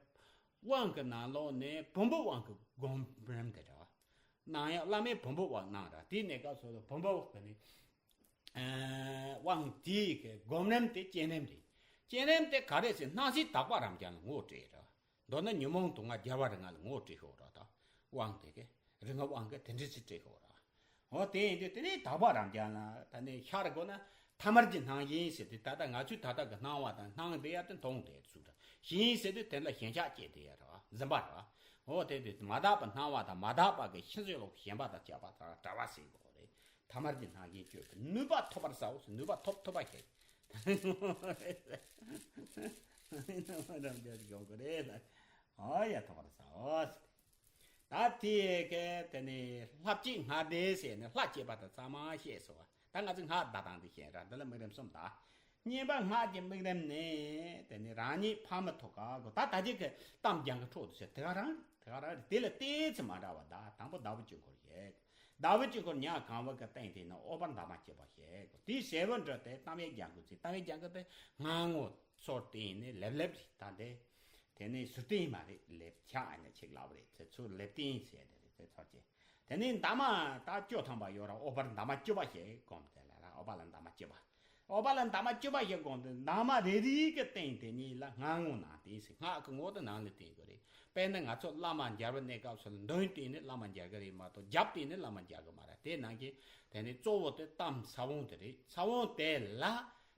དབང་གི་ནང་ལོགས་ནས་བུམ་པའི་དབང་གི་སྒོམ་རིམ་དེ་འདྲ་བ། སྣང་ཡང་བླ་མའི་བུམ་པའི་དབང་སྣང་ར། དེའི་གནས་སྐབས་སུ་བུམ་པའི་དབང་གི་ནི་དབང་དེའི་གི་སྒོམ་རིམ་དེ་བསྐྱེད་རིམ་རེད། བསྐྱེད་རིམ་དེ་ག་རེ་ཟེར། སྣང་སྲིད་དག་པ་རབ་འབྱམས་ལ་ངོ་སྤྲད་ར། མདོར་ན་ཉོན་མོངས་དུག་ལྔ་རྒྱལ་བ་རིགས་ལྔ་ལ་ངོ་སྤྲད་ཤོག་ར། ད་དབང་དེ་གི་རིགས་ལྔ་དབང་གི་དེ་འདྲ་ཅིག་སྤྲད་ཤོག་ར། འོ་དེ་ཡིན་དུས་དེ་ནས་དག་པ་རབ་འབྱམས་ལ་ད་ནི་ཤར་དགོས་ན་ཐ་མལ་གྱི་སྣང་བཞིན་ཟེར་དུས་ད་ལྟ་ང་ཚོས་ད་ལྟ་གི་སྣང་བ་དང་སྣང་བསྡད་ཡ་དེ་མཐོང་བསྡད་ཚུལ་དང་ཞེན་ཟེར་དུས་དེ་ལ་ཞེན་ཆགས་སྐྱེས་བསྡད་ཡ་ར་བ། འཛིན་པ་ར་བ། འོ་དེ་དུས་མ་དག་པ་སྣང་བ་དང་མ་དག་པ་གི་ཤིན་ཏུ་ལོག་ཞེན་པ་དང་བཅས་པ་དང་བྲལ་བ་ཟེར་དགོས་རེད། ཐ་མལ་གྱི་སྣང་བཞིན་སྤྱོད་པའི་ནུས་པ་ཐོབ་པར་བྱའོ་ཟེར། ནུས་པ་ཐོབ་ཐོབ་པ་ཞིག་རྣམ་པར་འཇོག་དགོས་རེད་ལ། ཨོ་ཡ་ཐོབ་པར་བྱའོ་ཟེར། ད་དེ་ག་དེ་ནས་ལྷ་བསྐྱེད་སྔགས་བཟླས་ཟེར་ནས་ལྷ་བསྐྱེད་པ་དང་ཚང་མ་བཤད་སོང་བ། ད་ང་ཚོས་སྔགས་བཟླ་སྟངས་འདི་བཤད་ར། འདི་ལ་དམིགས་རིམ་གསུམ་ད། གཉིས་པ་སྔགས་ཀྱི་དམིགས་རིམ་ནི་དེ་ནི་རང་ཉིད་ཕ་མ་ཐུག་ག་གོ། ད་ད་ཅིག་གི་གཏམ་རྒྱང་གི་འཕྲོ་དུ་ཟེར་དེ་ག་རང་དེ་ག་རང་རེད། དེ་ལ་ཏོག་ཙམ་མ་འདྲ་བ། ད་དང་པོ་ཟླ་བ་དཀྱིལ་འཁོར་བཤད། ཟླ་བ་དཀྱིལ་འཁོར་ཉ་གང་བ་གི་སྟེང་དེ་ནི་ཨོ་བར་འདབ་མ་བཅུ་པ་བཤད་གོ། དེའི་ཟེར་བ་འདྲ་དེ་གཏམ་ཡིག་རྒྱང་གི་ཚིག་གཏམ་ཡིག་རྒྱང་གི་དེ་སྔ་ངོ་སོར་བཏིང་ནས་ལེབ་ལེབ་རེད། ད་དེ་དེ་ནི་ཟུར་བཏིང་མ་རེད། ལེབ་ཆགས་ནས་ཆིག་ལབ་རེད། ཚེ་ཚུར་ལེབ་བཏིང་ཟེར་དེ་རེད། ཚེ་ཚོར་ཅེ། དེ་ནས་འདབ་མ་ད་བཅུ་ཐམ་པ་ཡོད་ར། ཨོ་བར་འདབ་མ་བཅུ་པ་ཞེས་སྒོམ་དེ་ལ་ར། ཨོ་བ་ལ་འདབ་མ་བཅུ་པ། ཨོ་བ་ལ་འདབ་མ་བཅུ་པ་ཞེས་སྒོམ་དེ་འདབ་མ་རེ་རེ་གི་སྟེང་དེ་གཉིས་ལ་སྔགས་ངོ་ནང་བསྟན་ཟེར། སྔགས་ཀྱི་ངོ་དེ་ནང་ལ་བསྟན་དགོས་རེད། དཔེར་ན་ང་ཚོ་བླ་མ་མཇལ་བའི་གནས་སྐབས་སུ་ལ་མདུན་བསྟན་ནས་བླ་མ་མཇལ་གི་རེད་མ་གཏོགས་རྒྱབ་བསྟན་ནས་བླ་མ་མཇལ་གི་མ་རེད། དེ་ནང་གི་དེ་ནས་གཙོ་བོ་དེ་གཏམ་ས་བོན་དེ་རེད། ས་བོན་དེ་ལ་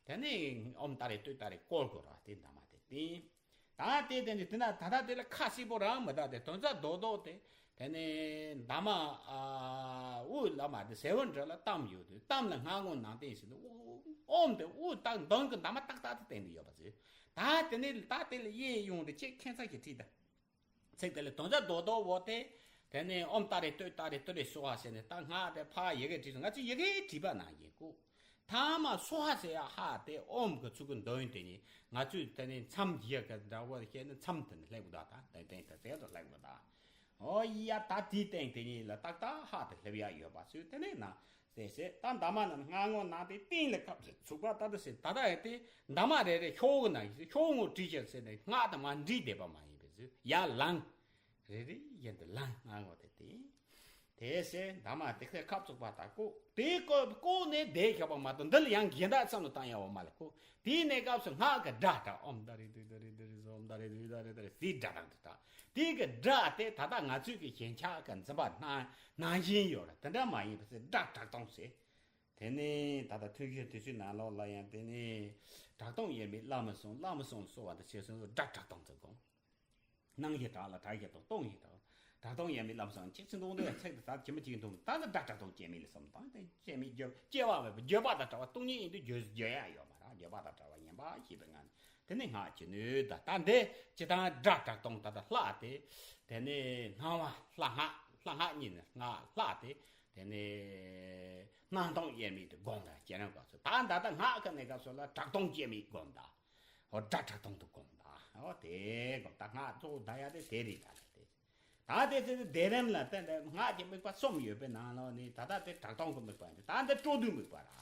དེ་ནས་ཨོམ་ཏཱ་རེ་ཏུཏྟཱ་རེ་བསྐོར་དགོས་ར། དེ་འདབ་མ་དེ་བསྟན། ད་དེ་དེ་ནི་དེ་ན་ད་ལྟ་དེ་ལ་ཁ་གསལ་པོ་རང་མི་གདའ། དེ་དོན་རྩ་རྡོག་རྡོག་དེ་དེ་ནས་འདབ་མ་ཨ་དབུ་ལ་མ་དེ་ཟེར་བ་འདྲ་ལ་གཏམ་ཡོད་དུས་གཏམ་ལ་སྔགས་ངོ་ནང་བསྟན་ཟེར་དུས་ཨོམ་དེ་དབུ་ཏག་མདུན་གྱི་འདབ་མ་ཏག་ཏག་དེ་བསྟན་དུ་ཡོད་པ་ཟེར། ད་དེ་ནས་ད་དེ་ལ་གཡས་གཡོན་དེ་ཅིག་ཁྱད་མཚར་གྱི་བྲིས་ད། ཚིག་དེ་ལ་དོན་རྩ་རྡོག་རྡོག་བོ་དེ། དེ་ནས་ཨོམ་ཏཱ་རེ་ཏུཏྟཱ་རེ་ཏུ་རེ་སྭཱ་ཧཱ་ཟེར་ནས་ད་སྔགས་དེ་ཕར་ཡི་གེ་བྲིས་སོང་། ང་ཚོས་ཡི་གེ་བྲིས་པ་ནང་བཞིན་གོ། ཐ་མ་སྭཱ་ཧཱ་ཟེར་ཡ་ཧ་དེ་ཨོམ་གྱི་ཚུལ་གྱི་འདོན་དེ་ནི་ང་ཚོས་དེ་ནས་མཚམས་བཞག་གི་འདྲ་བོ་བཤད་ན་མཚམས་དེ་ནི་སླེབས་གི་འདུག་ད་ཏན་ཏན་དེ་ཚད་དུ་སླེབས་གི་འདུག་ཨོ་ཡ། ད་དེའི་སྟེང་དེ་ཉིད་ལ་ཏག་ཏག་ཧ་དེ་སླེབས་ཡ་ཡོད་པ་ཚོས་དེ་ནས་ན། ཟེར་ཟེར། ད་འདབ་མ་རྣམས་སྔགས་ངོ་ནང་དེ་སྟེང་ལ་ཁབ་ཟེར་ཚུགས་པ་ལྟ་དུ་ཟེར། ད་ལྟ་ཡང་དེ་འདབ་མ་རེ་རེ་ཤོག་གུ་ནང་བཞིན་ཤོག་ངོ་བྲིས་ཤིག་ཟེར་ནས་སྔགས་དང་མ་འདྲིས་བསྡད་པ་མ་ཡིན་པའི་ཟེར། ཡར་ལངས། རེ་རེ་བཞིན་དུ་ལངས། སྔགས་ངོ་དེ་སྟེང་། དེ་ཟེར་འདབ་མ་དེ་ཚེ་ཁབ་ཚུགས་པ་ད་བཀོག་དེ་བཀོག་བཀོག་ནས་བསྡད་ཤོག་པ་མ་གཏོགས་འདི་ལ་ཡང་གཞན་དག་བསམ་བློ་བཏང་ཡ་བ་མ་ལ་བཀོག་དེའི་གནས་སྐབས་སུ་སྔགས་ཀྱི་སྒྲ་གྲགས། ཨོམ་ཏཱ་རེ་ཏུཏྟཱ་རེ་ཏུ་རེ་སྭཱ་ཧཱ། ཨོམ་ཏཱ་རེ་ཏུཏྟཱ་རེ་ཏུ་རེ་སྭཱ་ཧཱ། དེའི་སྒྲ་གྲགས་དེ་གྲགས། དེ་གི་སྒྲ་དེ་ད་ལྟ་ང་ཚོས་ཀྱི་ཞེན་ཆགས་ཀྱི་འཛིན་པ་སྣང་སྣང་བཞིན་ཡོད་རེད། དེ་འདྲ་མ་ཡིན་པ་ཟེར་སྒྲ་གྲགས་སྟངས་ཟེར། དེ་ནས་ད་ལྟ་ཐུན་བཞིའི་དུས་ཚོད་ནང་ལོགས་ལ་ཡང་དེ་ནས་གྲགས་སྟངས་དབྱེར་མེད་བླ་མ་གསུམ་བླ་མ་གསུམ་གསོལ་བ་དང་ཆེ་སོང་སྒྲ་གྲགས་སྟངས་ཚུལ་དགོངས། སྣང་ཞེས་གྲགས་ལ་གྲགས་ཞེས་དང་སྟོང་ཞེས་གྲགས། གྲགས་སྟངས་དབྱེར་མེད་བླ་མ་གསུམ་གཅིག་ཚིག་འདོན་དུ་ཚིག་དེ་ད་ཇི་མ་ཇི་བཞིན་འདུག་ད་ནི་སྒྲ་གྲགས་སྟངས་སྐྱེ་མེད་ལ་གསུམ་དང་དེ་སྐྱེ་མེད་བརྗོད་སྐྱེ་བ་མེད་པ་བརྗོད་པ་དང་བྲལ་བ་སྟོང་ཉིད་ཡིན་དུས་བརྗོད་བརྗོད་ཡ་ཡོད་མ་རེད། བརྗོད་པ་དང་བྲལ་བ་ཡིན་པ་ཤེས་པའི་ངང་ནས། དེ་ནི་སྔགས་ཀྱི་སྣོད་ད། ད་འདི་སྤྱི་དང་སྒྲ་གྲགས་སྟངས་ད་ལྟ་ལྷག་སྟེ། དེ་ནི་སྣང་བ་ལྷ་སྔགས་ལྷ་སྔགས་གཉིས་ནི་སྔགས་ལྷག་སྟེ། དེ་ནི་སྣང་སྟངས་དབྱེར་མེད་དུ་སྒོམ་ལ་སྐྱེ་རན་དགོས་སོ། ད་ད་ལྟ་སྔགས་ཀྱི་གནས་སྐབས་སུ་ལ་གྲགས་སྟངས་སྐྱེ་མེད་སྒོམ་ད། འོ་སྒྲ་གྲགས་སྟངས་དུ་སྒོམ་ད། འོ་དེ་སྒོམ་ད་སྔགས་གཙོ་བོ་ད་ཡ་དེ་དེ་རེད། ད་ལྟ་དེ། ད་དེ་ཚེ་བདེ་རིམ་ལ་བརྟེན་ཏེ་སྔགས་ཀྱི་དམིགས་པ་གསུམ་ཡོད་པའི་ནང་ལོགས་ནས་ད་ལྟ་དེ་གྲགས་སྟངས་ཀྱི་དམིགས་པ་ཡིན། ད་འདི་སྤྲོ་བསྡུའི་དམིགས་པ་ར།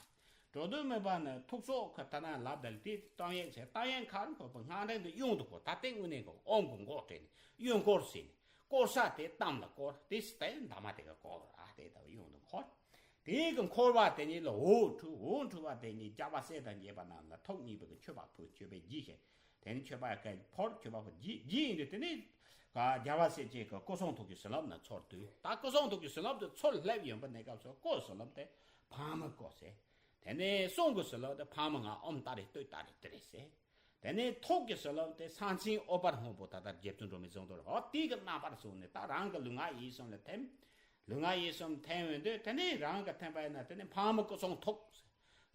སྤྲོ་བསྡུའི་དམིགས་པ་ནི་ཐུགས་སྲོག་ཁ་ད་ན་ལབ་དལ་དེ་གཏམ་ཡན་ཆད་གཏམ་ཡན་ཁ་རུ་ཁོ་པ་སྔགས་འདྲེན་དུ་གཡོན་དུ་བསྐོར། ད་ལྟའི་དངོས་གནས་ཁོ་ཨོམ་གི་མགོ་སྤྲད་ནས་གཡོན་བསྐོར་ཟེར་ནས་བསྐོར་ས་དེ་གཏམ་ལ་བསྐོར། དེ་སྟེ་འདབ་མ་དེ་ག་བསྐོར་ར། དེ་ལྟ་བུ་གཡོན་དུ་འཁོར། དེ་གི་འཁོར་བ་དེ་ཉིད་ལ་འོད་འཕྲོས། འོད་འཕྲོས་པ་དེ་ཉིད་རྒྱལ་བ་སྲས་དང་བཅས་པ་རྣམས་ལ་ཐུགས་མཉེས་པའི་མཆོད་པ་ཕུལ། མཆོད་པའི་རྒྱུད་བཤད། དེ་ནས་མཆོད་པ་ག་ཕོར་མཆོད་པ་ཕུལ་རྒྱུད་རྒྱུད་ཡིན་དུས་དེ་ནས་ག་རྒྱལ་བ་སྲས་བཅས་ཀྱི་སྐུ་གསུང་ཐུགས་ཀྱི་བྱིན་རླབས་ནི་ཚུར་བསྡུས། ད་སྐུ་གསུང་ཐུགས་ཀྱི་བྱིན་རླབས་དེ་ཚུར་སླེབས་ཡོང་པའི་གནས་སྐབས་སུ་སྐུའི་བྱིན་རླབས་དེ་ཕག་མོའི་སྐུ་ཟེར། དེ་ནས་གསུང་གི་བྱིན་རླབས་དེ་ཕག་མོ་ལྔ་ཨོཾ་ཏཱ་རེ་ཏུཏྟཱ་རེ་ཏུ་རེ་ཟེར། དེ་ནས་ཐུགས་ཀྱི་བྱིན་རླབས་དེ་སངས་ཆེན་ཨོ་པར་སྔོན་པོ་ད་ལྟ་རྗེ་བཙུན་སྒྲོལ་མའི་གཟེངས་བསྟོད་རོ་དེ་གི་རྣམ་པར་བཟུང་ནས་ད་རང་གི་ལུས་ངག་ཡིད་གསུམ་ལ་ཐིམ། ལུས་ངག་ཡིད་གསུམ་ཐིམ་ཡོང་དུས་དེ་ནས་རང་གི་ཐིམ་པ་ཡིན་ན་དེ་ནས་ཕག་མོ་སྐུ་གསུང་ཐུགས།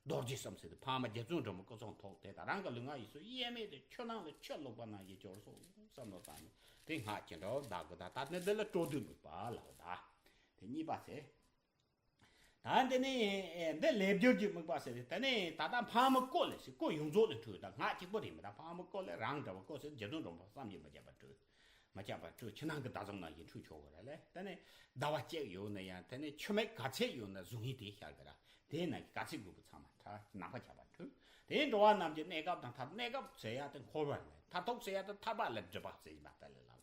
རྡོ་རྗེ་གསུམ་ཟེར་དུས་ཕག་མོ་རྗེ་བཙུན་སྒྲོལ་མ་སྐུ་གསུང་ཐུགས་དེ་དང་རང་གི་ལུས་ངག་ཡིད་གསུམ་དབྱེར་མེད་དུ་ཆུ་ནང་ལ་ཆུ་བླུགས་པ་ནང་བཞིན་གྱུར་སོང་བསམ་བློ་བཏང་ནས་དེ་སྔགས་ཀྱི་འགྲོ་བ་བདག་གི་ད་ལྟ་ནི་འདི་ལ་སྤྲོ་བསྡུའི་དམིགས་པ་ལབ་ད། དེ་གཉིས་པ་ཟེར། ད་འདི་ནི་འདི་ལས་སྦྱོར་གྱི་དམིགས་པ་ཟེར་ཏེ། དེ་ནི་ད་ལྟ་ཕག་མོ་སྐུ་ལས་ཟེར། སྐུ་ཡོངས་རྫོགས་ལས་འཕྲོས། ད་སྔགས་གཅིག་པོ་རེད་མི་ད། ཕག་མོ་སྐུ་ལས་རང་འདྲ་བ་སྐུ་ཟེར་རྗེ་བཙུན་སྒྲོལ་མ་བསམ་གྱིས་མི་ཁྱབ་པ་འཕྲོས། མི་ཁྱབ་པ་འཕྲོས། ཕྱི་ནང་གི་ཟླ་གཟུངས་ནང་བཞིན་འཕྲོས་ཆོག་གི་རེད་ལས། དེ་ནི་ཟླ་བ་གཅིག་ཡོད་ན་ཡང་དེ་ནི་ཆུ་མིག་ག་ཚད་ཡོད་ན་གཟུངས་ཡིག་དེ་ཤར་གི་ར། དེའི་ནང་གི་ག་ཚད་དགོས་པ་ཚང་མ་ཁྲ་ནམ་མཁའ་ཁྱབ་པ་འཕྲོས། དེའི་འགྲོ་བ་རྣམས་ཀྱི་གནས་སྐབས་དང་མཐར། གནས་སྐབས་ཟེར་ཡ་དེ་འཁོར་བ་རེད། མཐར་ཐུག་ཟེར་ཡ་དེ་ཐར་པ་ལ་སྒྲིབ་པ་ཟེར་བཞིན་པ་དེ་ལ་ལབ།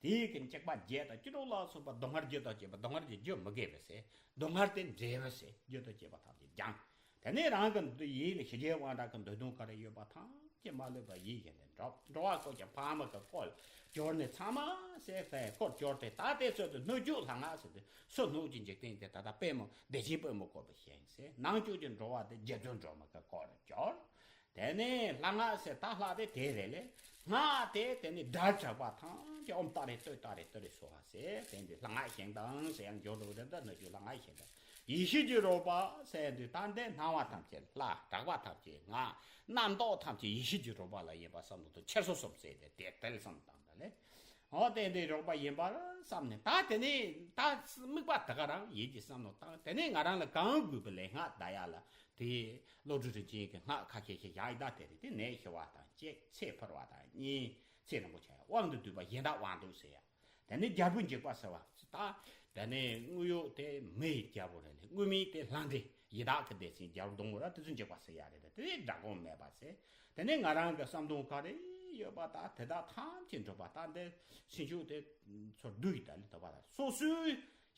དེའི་གི་འཇིགས་པ་བརྒྱད་དང་བཅུ་དྲུག་ལ་སོགས་པ་སྡུག་བསྔལ་བརྒྱད་དང་བཅས་པ། སྡུག་བསྔལ་གྱི་རྒྱུ་མི་དགེ་བའི་ཟས། སྡུག་བསྔལ་དེ་འབྲས་བུའི་ཟས། རྒྱུ་དང་བཅས་པ་ཐམས་ཅད་སྦྱངས། དེ་ནས་རང་གི་འདི་ཡིད་ལ་ཞི་རྒྱས་དབང་དྲག་གི་འདོད་དོན་ག་རེ་ཡོད་པ་ཐམས་ཅད་མ་ལུས་པ་ཡིད་བཞིན་དུ་འགྲོ། འགྲོ་བ་ཀུན་ཀྱང་ཕག་མོ་གི་སྐུ་ལ་གྱུར་ནས་ཚང་མ་ཟས་ཟས་སྐུར་གྱུར་ཏེ། ད་དེ་ཚོ་དེ་སྣོད་བཅུད་ལྷ་སྔགས་ཟེར་ཏེ་ཕྱི་སྣོད་ཀྱི་འཇིག་རྟེན་དེ་ད་ལྟ་པུས་མོ་བདེ་ཆེན་པུས་མོ་བསྐོར་བ་བཞིན་ཟེར། ནང་བཅུད་ཀྱི་འགྲོ་བ་དེ་རྗེ་བཙུན་སྒྲོལ་མ་གི་སྐུ་ལ་གྱུར། དེ་ནས་ལྷ་སྔགས་ཟེར་ད་ལྷ་དེ་དེ་རེད་ལས། སྔགས་དེ་དེ་ནི་སྒྲ་གྲགས་པ་ཐམས་ཅད་ཨོཾ་ཏཱ་རེ་ཏུཏྟཱ་རེ་ཏུ་རེ་སྭཱ་ཧཱ་ཟེར། དེ་འདི་ལྷ་སྔགས་ཤིང་དང་ཟེར་ཡང་འཇོག་འགྲོ་རེད། ད་སྣོད་བཅུད་ལྷ་སྔགས་ཤིང་དང་ཡེ་ཤེས་ཀྱི་རོལ་པ་ཟེར་དུས་ད་འདི་སྣང་བ་ཐམས་ཅད་ལྷ། གྲགས་པ་ཐམས་ཅད་སྔགས། རྣམ་རྟོག་ཐམས་ཅད་ཡེ་ཤེས་ཀྱི་རོལ་པ་ལ་ཡིན་པ་བསམ་བློ་དང་འཁྱེར་སོ་གསུམ་ཟེར་ཏེ་དེ་དེ་ལ་བསམ་བློ་བཏང་ད་ལས། འོ་དེ་འདྲའི་རོགས་པ་ཡིན་པར་བསམ་ནས། ད་དེ་ནས་ད་དམིགས་པ་དེ་ག་རང་ཡིད་ཀྱི་བསམ་བློ་བཏང་། དེ་ནས་ང་རང་ལ་གང་དགོས་པའི་ལས་སྔགས་བཟླ་ཡ་ལ་དེ་བློ་གྲོས་རིན་ཆེན་གྱི་སྔགས་ཁ་ཤས་ཤིག་བཞག་ཡི། ད་དེ་རེད། དེ་ནད་ཞི་བ་དང་གཅིག། ཚེ་འཕེལ་བ་དང་གཉིས། ཚེ་རིང་པོ་ཆགས་ཡ། དབང་དུ་བསྡུས་པ་གཞན་དག་དབང་དུ་ཟེར་ཡ། དེ་ནས་རྒྱལ་པོ་འཇིགས་པ་སེལ་བ། ད་དེ་ནས་དངོས་ཡོད་དེ་མི་ཡི་རྒྱལ་པོ་རེད་ལ། དངོས་མེད་དེ་ལྷ་འདྲེ་ཡི་དྭགས་ཀྱི་སྡེ་ཚན་རྒྱལ་པོ་སྡོང་བོ་ར་དེ་ཚོ་འཇིགས་པ་སེལ་ཡ་རེད། དེ་དགྲ་སྒོམ་མེད་པ་ཟེར། དེ་ནས་ང་རང་གི་བསམ་དོན་ག་རེ་ཡོད་པ་ད་དེ་དག་ཐམས་ཅད་འགྲུབ་པ། ད་འདི་ཕྱིན་ཆད་དེ་ཚོར་བསྡུ་ཡི། ད་ལི་ད་པ་ད་སོ་སོའི་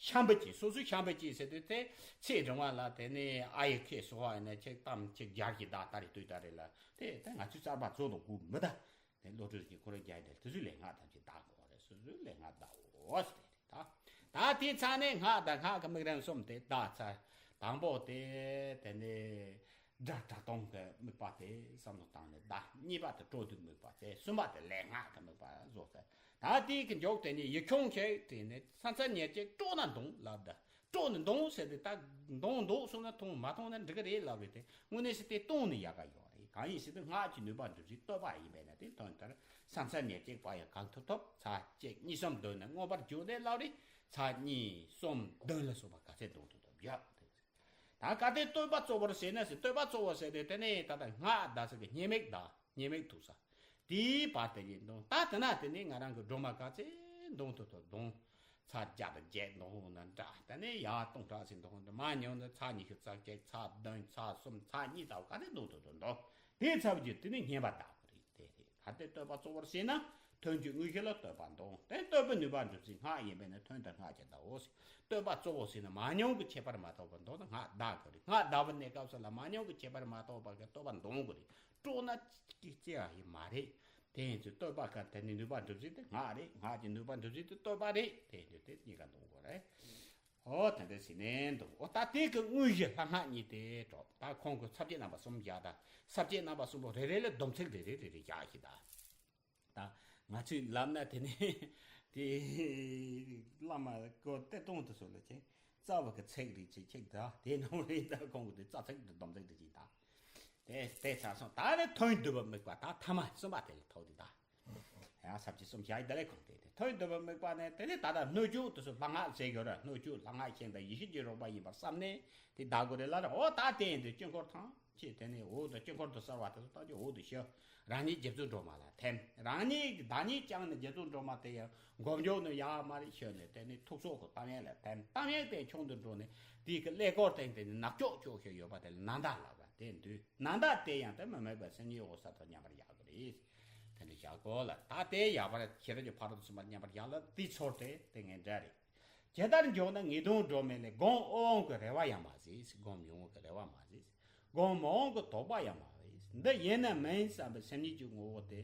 ཤམ་བུ་ཅིག་སོ་སོའི་ཤམ་བུ་ཅིག་ཟེར་དུས་དེ་ཚེ་རིང་བ་ལ་དེ་ནས་ཨ་ཡི་ཁེ་སོ་བ་ཡིན་ན་ཆེག་གཏམ་ཆེག་རྒྱལ་གྱི་བདག་ད་རེ་དུས་ད་རེ་ལ་དེ་དེ་ང་ཚོའི་རྩར་པ་རྫོགས་དང་དགོས་མི་ད། དེ་བློ་གྲོས་ཀྱི་ཁོ་རང་རྒྱལ་དེ་དེ་ཚོའི་ལས་སྔགས་ཐམས་ཅད་བཟླ་དགོས་རེད། སོ་སོའི་ལས་སྔགས་བཟླའོ་ཟེར་དེ་རེད། ད་ད་དེའི་ཚ་ནས་སྔགས་དང་སྔགས་ཀྱི་དམིགས་རིམ་གསུམ་དེ་བཟླས་ཚར། དང་པོ་དེ་དེ་ནས་དགྲ་དགྲ་སྟོང་གི་དམིགས་པ་དེ་བསམ་བློ་བཏང་ནས་བཟླས། གཉིས་པ་དེ་སྤྲོ་བསྡུའི་དམིགས་པ་དེ། གསུམ་པ་དེ་ལས་སྔགས་ཀྱི་དམིགས་པ་རྫོགས་ཚར། ད་དེའི་གི་མཇུག་དེ་ནས་ཡིག་ཆུང་ཞིག་དེ་ནས་ཕྱག་འཚལ་ཉེར་གཅིག་སྤྲོ་ན་འདོང་ལབ་ད། སྤྲོ་ནས་འདོང་ཟེར་དུས་ད་འདོང་འདོགས་སོང་ན་མཐོང་། མ་མཐོང་ན་འགྲིག་གི་རེད་ལབ་རེད། དེ་དངོས་གནས་སུ་དེ་གཏོང་ནས་ཡག་ག་ཡོད་རེད། གང་ཡིན་ཟེར་དུས་སྔགས་ཀྱི་ནུས་པ་འགྲུབ་ཚུལ་བསྟོད་པ་ཡིན་པས་ན། དེ་དོན་ལྟར་ཕྱག་འཚལ་ཉེར་གཅིག་པ་ཡང་གང་ཐུབ་ཐུབ་ཚར་གཅིག་གཉིས་གསུམ་བདུན་ནས་མངོན་པར་བརྗོད་དེ་ལབ་རེད། ཚར་གཉིས་གསུམ་བདུན་ལ་སོགས་པ་ག་ཚད་འདོང་ཐུབ་ཐུབ་ཡོད། ད་ག་དེ་བསྟོད་པ་གཙོ་བོར་བྱས་ན་ཟེར། བསྟོད་པ་གཙོ་བོ་ཟེར་དུས་དེ་ནས་ད་ལྟ་སྔགས་བཟླས་ས་གི་ཉེས་དམིགས་ད་ཉེས་དམིགས་ཐུག་ས། དེའི་བར་དེ་ཡིན་དང་། ད་དེ་ན་དེ་ནས་ང་རང་གི་སྒྲོལ་མ་ག་ཚད་འདོང་ཐུབ་ཐུབ་འདོང་། ཚར་བརྒྱ་དང་བརྒྱད་འདོང་ན་འདྲ། དེ་ནས་ཡར་སྟོང་ཕྲག་ཟིན་འདོང་འདྲ། མར་ཉུང་ན་ཚར་ཉི་ཤུ་རྩ་བརྒྱད། ཚར་བདུན། ཚར་གསུམ། ཚར་གཉིས་ལྟ་བུ་ག་ཚད་འདོང་ཐུབ་ཐུབ་འདོང་། དེའི་ཚབ་ཀྱིས་དེ་ནས་བསྙེན་པ་བཟླ་དགོས་རེད། དེ་རེད། གལ་ཏེ་བསྟོད་པ་གཙོ་བོར་བྱས་ན། ཐུན་གྱི་དངོས་གཞི་ལ་བསྟོད་པ་འདོང་། དེ་བསྟོད་པའི་ནུས་པ་འགྲུབ་ཚུལ་སྔགས་ཡིན་པས་ན། ཐུན་དང་སྔགས་ཀྱིས་བཟླའོ་ཟེར། བསྟོད་པ་གཙོ་བོ་བྱས་ན། མང་ཉུང་གི་ཁྱད་པར་མ་གཏོགས་པ་འདོང་ན་སྔགས་བཟླ་དགོས་རེད། སྔགས་བཟླ་བའི་གནས་སྐབས་སུ་ལ་མང་ཉུང་གི་ཁྱད་པར་མ་གཏོགས་པ་གི་བསྟོད་པ་འདོང་དགོས་རེད། སྤྲོ་ན་ཅིག་ཅི་ཡང་ཡིན་མ་རེད། དེ་ཡིན་ཚུལ་བསྟོད་པ་ག་དེ་ནི་ནུས་པ་འགྲུབ་ཚུལ་དེ་སྔགས་རེད། སྔགས་ཀྱི་ནུས་པ་འགྲུབ་ཚུལ་དེ་བསྟོད་པ་རེད། དེ་ཡིན་དུས་དེ་གཉིས་ཀ་འདོང་དགོས་རེད། ཨོ་དེ་འདྲ་ཟེར་ནས་འདུག། ཨོ་ད་དེ་གི་དངོས་གཞི་ལྷ་སྔགས་གཉིས་དེ་གྲོགས། ད་ཁོང་གི་ས་བཅད་རྣམ་པ་གསུམ་བཞག། ད་ས་བཅད་རྣམ་པ་གསུམ་པོ་རེ་རེ་ལ་སྡོམ་ཚིག་རེ་རེ་རེ་རེ་བཞག་ཞིག་ད། ད་ང་ཚོས་ལབ་ན་དེ་ནས་དེ་བླ་མ་གོ་གཏེར་སྟོན་དུ་སོགས་ལ་ཅིག་རྩ་བ་གི་ཚིག་རེ་ཅིག་ཅིག་ད་དེ་ནང་རེ་ད་ཁོང་གི་དེ་རྩ་ཚིག་དེ་སྡོམ་ཚིག་རེ་ཅིག་ད། དེ་དེ་ཚར་སོང་། ད་ནི་ཐུན་བསྡུ་བའི་དམིགས་པ་ད་ཐ་མ་གསུམ་པ་དེ་ལ་ཐུག་དེ་ད། ཡང་ས་བཅད་གསུམ་བཞག་ཡི་དེ་ལས་ཁོང་དེ་དེ་ཐུན་བསྡུ་བའི་དམིགས་པ་ནི་དེ་ནི་ད་ལྟ་སྣོད་བཅུད་དུ་སུ་ལྷ་སྔགས་ཟེར་ཡོད་ར། སྣོད་བཅུད་ལྷ་སྔགས་ཤིང་དང་ཡེ་ཤེས་ཀྱི་རོལ་པ་ཡིན་པར་བསམ་ནས་དེ་བཟླ་དགོས་རེད་ལ་ར། འོ་ད་དེ་ཡིན་དུས་དཀྱིལ་འཁོར་ཐམས་ཅད་དེ་ནི་འོ་ད་དཀྱིལ་འཁོར་དུ་གསལ་བ་དེ་ཚོ་ཐམས་ཅད་འོ་དུ་ཞུ། རང་ཉིད་རྗེ་བཙུན་སྒྲོལ་མ་ལ་ཐིམ། རང་ཉིད་ཀྱི་བདག་ཉིད་བསྐྱངས་ནས་རྗེ་བཙུན་སྒྲོལ་མ་དེ་ཡང་མགོ་མཇུག་ནས་ཡར་མར་ཞུ་ནས་དེ་ནི་ཐུགས་སྲོག་གི་གཏམ་ཡན་ལ་ཐིམ། གཏམ་ཡན་དེ་ཆུང་དུ་འགྲོ་ནས་དེའི་གི་ཀླད་ཀོར་སྟེང་དེ་ནི་ནག་ཅོག་ཅོག་ཞིག་ཡོད་པ་དེ་ལ་ནཱ་ད་ལབ་པ་དེ་འདུས། ནཱ་ད་དེ་ཡང་དེ་མི་དམིགས་པ་སེམས་ཉིད་འོད་གསལ་དང་མཉམ་པར་བཞག་དགོས་རེད། དེ་འདྲ་བཞག་དགོས་ལ། ད་དེ་ཡར་པར་ཤེས་རབ་ཀྱི་ཕ་རོལ་ཏུ་ཕྱིན་པ་མཉམ་པར་བཞག་ལ་དེའི་ཚོར་དེ་དེ་ངས་འདྲ་རེད། ཇི་ལྟར་འགྱུར་ན་ངེས་དོན་སྒྲོན་མེ་ལས། སྒོམ་ཨོ་འོང་གི་རེ་བ་ཡང་མ་ཟད། སྒོམ་ཡོང་གི་རེ་བ་མ་ཟད། སྒོམ་མ་འོང་གི་དོགས་པ་ཡང་མ་ཟད། འདི་ཡིན་ནམ་མིན་བསམ་པའི་སེམས་ཉིད་ཀྱི་ངོ་བོ་དེ།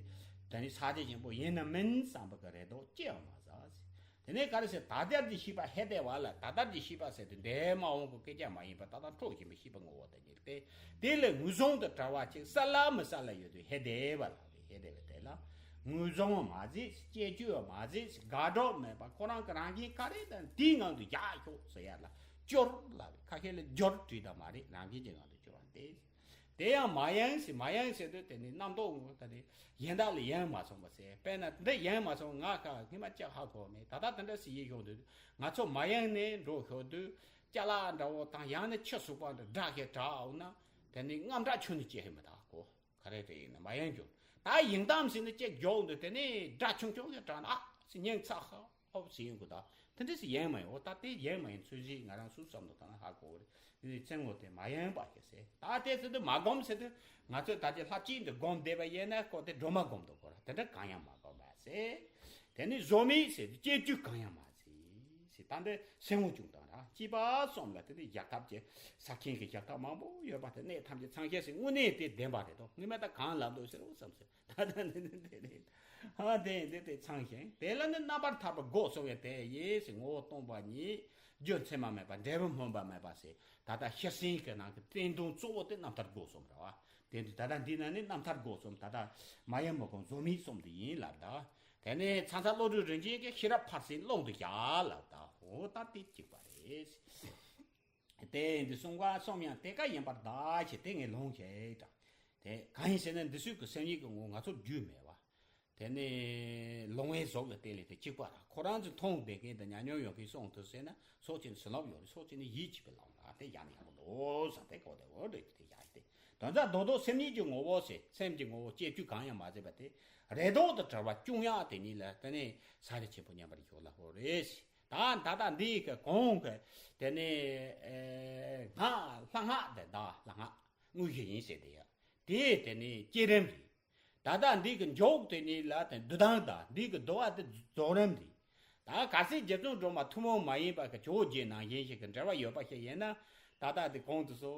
དེ་ནི་ས་དེ་ཆེན་པོ་ཡིན་ནམ་མིན་བསམ་པ་གི་རེ་དོགས་ཅི་ཡང་མ་ཟད། དེ་ནས་ག་རེ་ཟེར། ད་ལྟར་གྱི་ཤེས་པ་ཧེ་བདེ་བ་ལ། ད་ལྟར་གྱི་ཤེས་པ་ཟེར་དུས་འདས་མ་འོངས་ཀྱི་སྐད་ཆ་མ་ཡིན་པ་ད་ལྟ་འཕྲོ་བཞིན་པའི་ཤེས་པ་ངོ་བོ་དེ་ཉིད་དེ། དེ་ལས་ངོས་བཟུང་དུ་བྲལ་བ་ཅིག་གསལ་ལ་མི་གསལ་ལ་ཡོད་དུས་ཧེ་བདེ་བ་ལ་རེད། ཧེ་བདེ་བ་དེ་ལ་ངོས་བཟུང་བ་མ་ཟད། བཅས་བཅོས་པ་མ་ཟད། དགག་སྒྲུབ་མེད་པ་ཁོ་རང་གི་རང་བཞིན་ག་རེ་དང་དེའི་ངང་དུ་བཞག་ཤོག་ཟེར་ཡ་ལ་སྐྱོར་ལབ་རེད། ཁ་ཤས་ལ་སྦྱོར་བྲིས་དང་མ་རེད། རང་བཞིན་གྱི་ངང་དུ་སྦྱོར་བ་འདི། དེ་ཡང་མ་ཡེངས་ཟེར། མ་ཡེངས་ཟེར་དུས་དེ་ནི་རྣམ་རྟོག་ངོ་ད་དེ་གཞན་དག་ལ་ཡེངས་མ་སོང་བ་ཟེར། དཔེར་ན་འདི་ཡེངས་མ་སོང་། ང་ཁ་སྔོན་མ་ཅག་ཧ་གོ་མེད། ད་ལྟ་དེ་འདྲ་ཞིག་ཡིན་ཤོག་དུས་ང་ཚོ་མ་ཡེངས་ནས་འགྲོ་ཤོག་དུས་ཅ་ལག་འདྲ་བོ་དང་ཡང་ན་ཆུ་སུག་པ་འདྲ་འདྲ་ཞིག་དྲག་འོང་ན་དེ་ནི་རྔམ་དྲག་ཆུ་ནི་སྐྱེ་ཧེ་མི་ད་གོ། ག་རེ་རེད་ཡིན་ན་མ་ཡེངས་རྒྱུ། ད་ཡེངས་དམ་ཟེར་ནས་ཅིག་མགྱོགས་འདུག། དེ་ནས་སྒྲ་ཆུང་ཆུང་ཞིག་གྲགས་ན་ཨ་ཟེར་སྙིང་ཚགས་ཧ་ཧོབ་ཟེར་ཡོང་གི། ད་དེ་འདྲ་ཞིག་ཡེངས་མ་ཡོང་། འོ་ད་དེ་ཡེངས་མ་ཡོང་ཚུལ་ཞིག་ང་རང་སུ་བསམ་བློ་བཏང་ན་ཧ་གོ་གི་རེད། དེ་ནས་ཚེ་ངོ་དེ་མ་ཡེངས་པ་ཞིག་ཟེར། ད་དེ་ཟེར་དུས་མ་སྒོམ་ཟེར་དུས་ང་ཚོས་ད་ཅི་ལྷ་གཅིག་འདི་སྒོམ་བསྡད་པ་ཡིན་ན་ཁོ་དེ་སྒྲོལ་མ་སྒོམ་འདུག་གོ་ར། དེ་འདྲ་གང་ཡང་མ་སྒོམ་པ་ཟེར། དེ་ནས་བཟོ་མེད་ཟེར་དུས་བཅས་བཅོས་གང་ཡང་མ་ཟེར། ཟེར། ད་འདི་སེམས་ངོ་བཅུག་དང་ར། སྐྱེས་པ་གསུམ་ལ་དེ་ནི་བཞག་ཐབས་ཀྱི་ས་ཁྱིམ་གྱི་བཞག་ཐབས་མང་པོ་ཡོད་པ་དེ་གནས་ཐམས་ཅད་ཚང་ཤེས་ཟེར། དངོས་གནས་དེ་བདེན་པ་རེད་དོ། ངས་མ་ད་གང་ལབ་འདུག་ཟེར་རོ་བསམ་ཟེར། ད་ད་འདི་འདི་འདི་རེད། ཧ་དེ་འདི་དེ་ཚང་ཤེས། དེ་ལ་ནི་རྣམ་པར་ཐར་པ་སྒོ་གསུམ་ཡང་དེ་ཡིན་ཟེར། ངོ་བོ་སྟོང་པ་ཉིད། རྒྱུ་མཚན་མ་མེད་པ། འབྲས་བུ་སྨོན་པ་མེད་པ་ཟེར། ད་ལྟ་ཤེར་ཕྱིན་གྱི་ནང་གི་བསྟན་དོན་གཙོ་བོ་དེ་རྣམ་ཐར་སྒོ་གསུམ་རེད་བ། དེ་འདི་ད་ལྟ་འདི་ན་ནི་རྣམ་ཐར་སྒོ་གསུམ། ད་ལྟ་མ་ཡེངས་མ་སྒོམ་བཟོ་མེད་གསུམ་དེ་ཡིན་ལབ་ད། དེ་ནས་ཚ་ཚ་བློ་གྲོས་རིན་ཆེན་གྱི་ཤེས་རབ་ཕར་ཕྱིན་ཀློང་དུ་བཞག་ལབ་ད། འོ་ད་དེ་གཅིག་པ་རེད། དེ་འདི་གསུང་བ་གསུམ་ཡང་དེ་ཀ་ཡིན་པར་གདའ་ཞེས་དེ་ངས་ལོངས་ཤིག་དྲ། དེ་གང་ཡིན་ཟེར་ན་འདི་ཚོའི་གི་སེམས་ཉིད་ཀྱི་ངོ་ང་ཚོར་རྒྱུས་མེད་བ། དེ་ནས་ལོང་བའི་གཟུགས་ལ་བལྟས་ལས་དེ་གཅིག་པ་ར། ཁོ་རང་ཚོ་མཐོང་བསྡད་མཁན་དང་ཉམས་མྱོང་ཡོད་མཁན་སོང་དུ་ཟེར་ན་སོགས་ཀྱི་ནི་བྱིན་རླབས་ཡོད་རེད། སོགས་ཀྱི་ནི་ཡིད་ཆེས་པའི་ལམ་ལ་དེ་ཡང་ནས་ཡང་དུ་ལོ་ཟ་དེ་གོ་དེ་འོ་འདྲ་དེ་ཡང་དེ་དོན་དག་རྡོག་རྡོག་སེམས་ཉིད་ཀྱི་ངོ་བོ་ཟེར། སེམས་ཀྱི་ངོ་བོ་སྐྱེ་བཅུ་གང་ཡང་མ་ཟད་པ་དེ་རེ་དོགས་དང་བྲལ་བ་བཅུག་ཡག་དེ་ཉིད་ལ་དེ་ནས་ས་རི་ཆེན་པོ་མཉམ་པར་ཞུགས་ལ་ཧོ་རེ་ཟེར། ད་ད་ལྟ་འདི་གི་གོང་གི་དེ་ནས་ཨེ་སྔགས་ལྷ་སྔགས་དེ་ད་ལྷ་སྔགས་དངོས་གཞི་ཡིན་ཟེར་དེ་ཡ། དེ་དེ་ནས་བསྐྱེད་རིམ་རེད། ད་ལྟ་འདི་གི་མཇུག་དེ་ཉིད་ལ་དེ་བསྡུ་ལྡང་དང་འདི་གི་བསྡུ་བ་དེ་རྫོགས་རིམ་རེད། ད་གལ་སྲིད་རྗེ་བཙུན་སྒྲོལ་མ་ཐུན་མོང་མ་ཡིན་པ་གི་ཇོ་བོ་རྗེ་ནང་བཞིན་ཞིག་གི་འབྲེལ་བ་ཡོད་པ་ཞིག་ཡིན་ན། ད་ལྟ་འདི་གོང་དུ་སོ་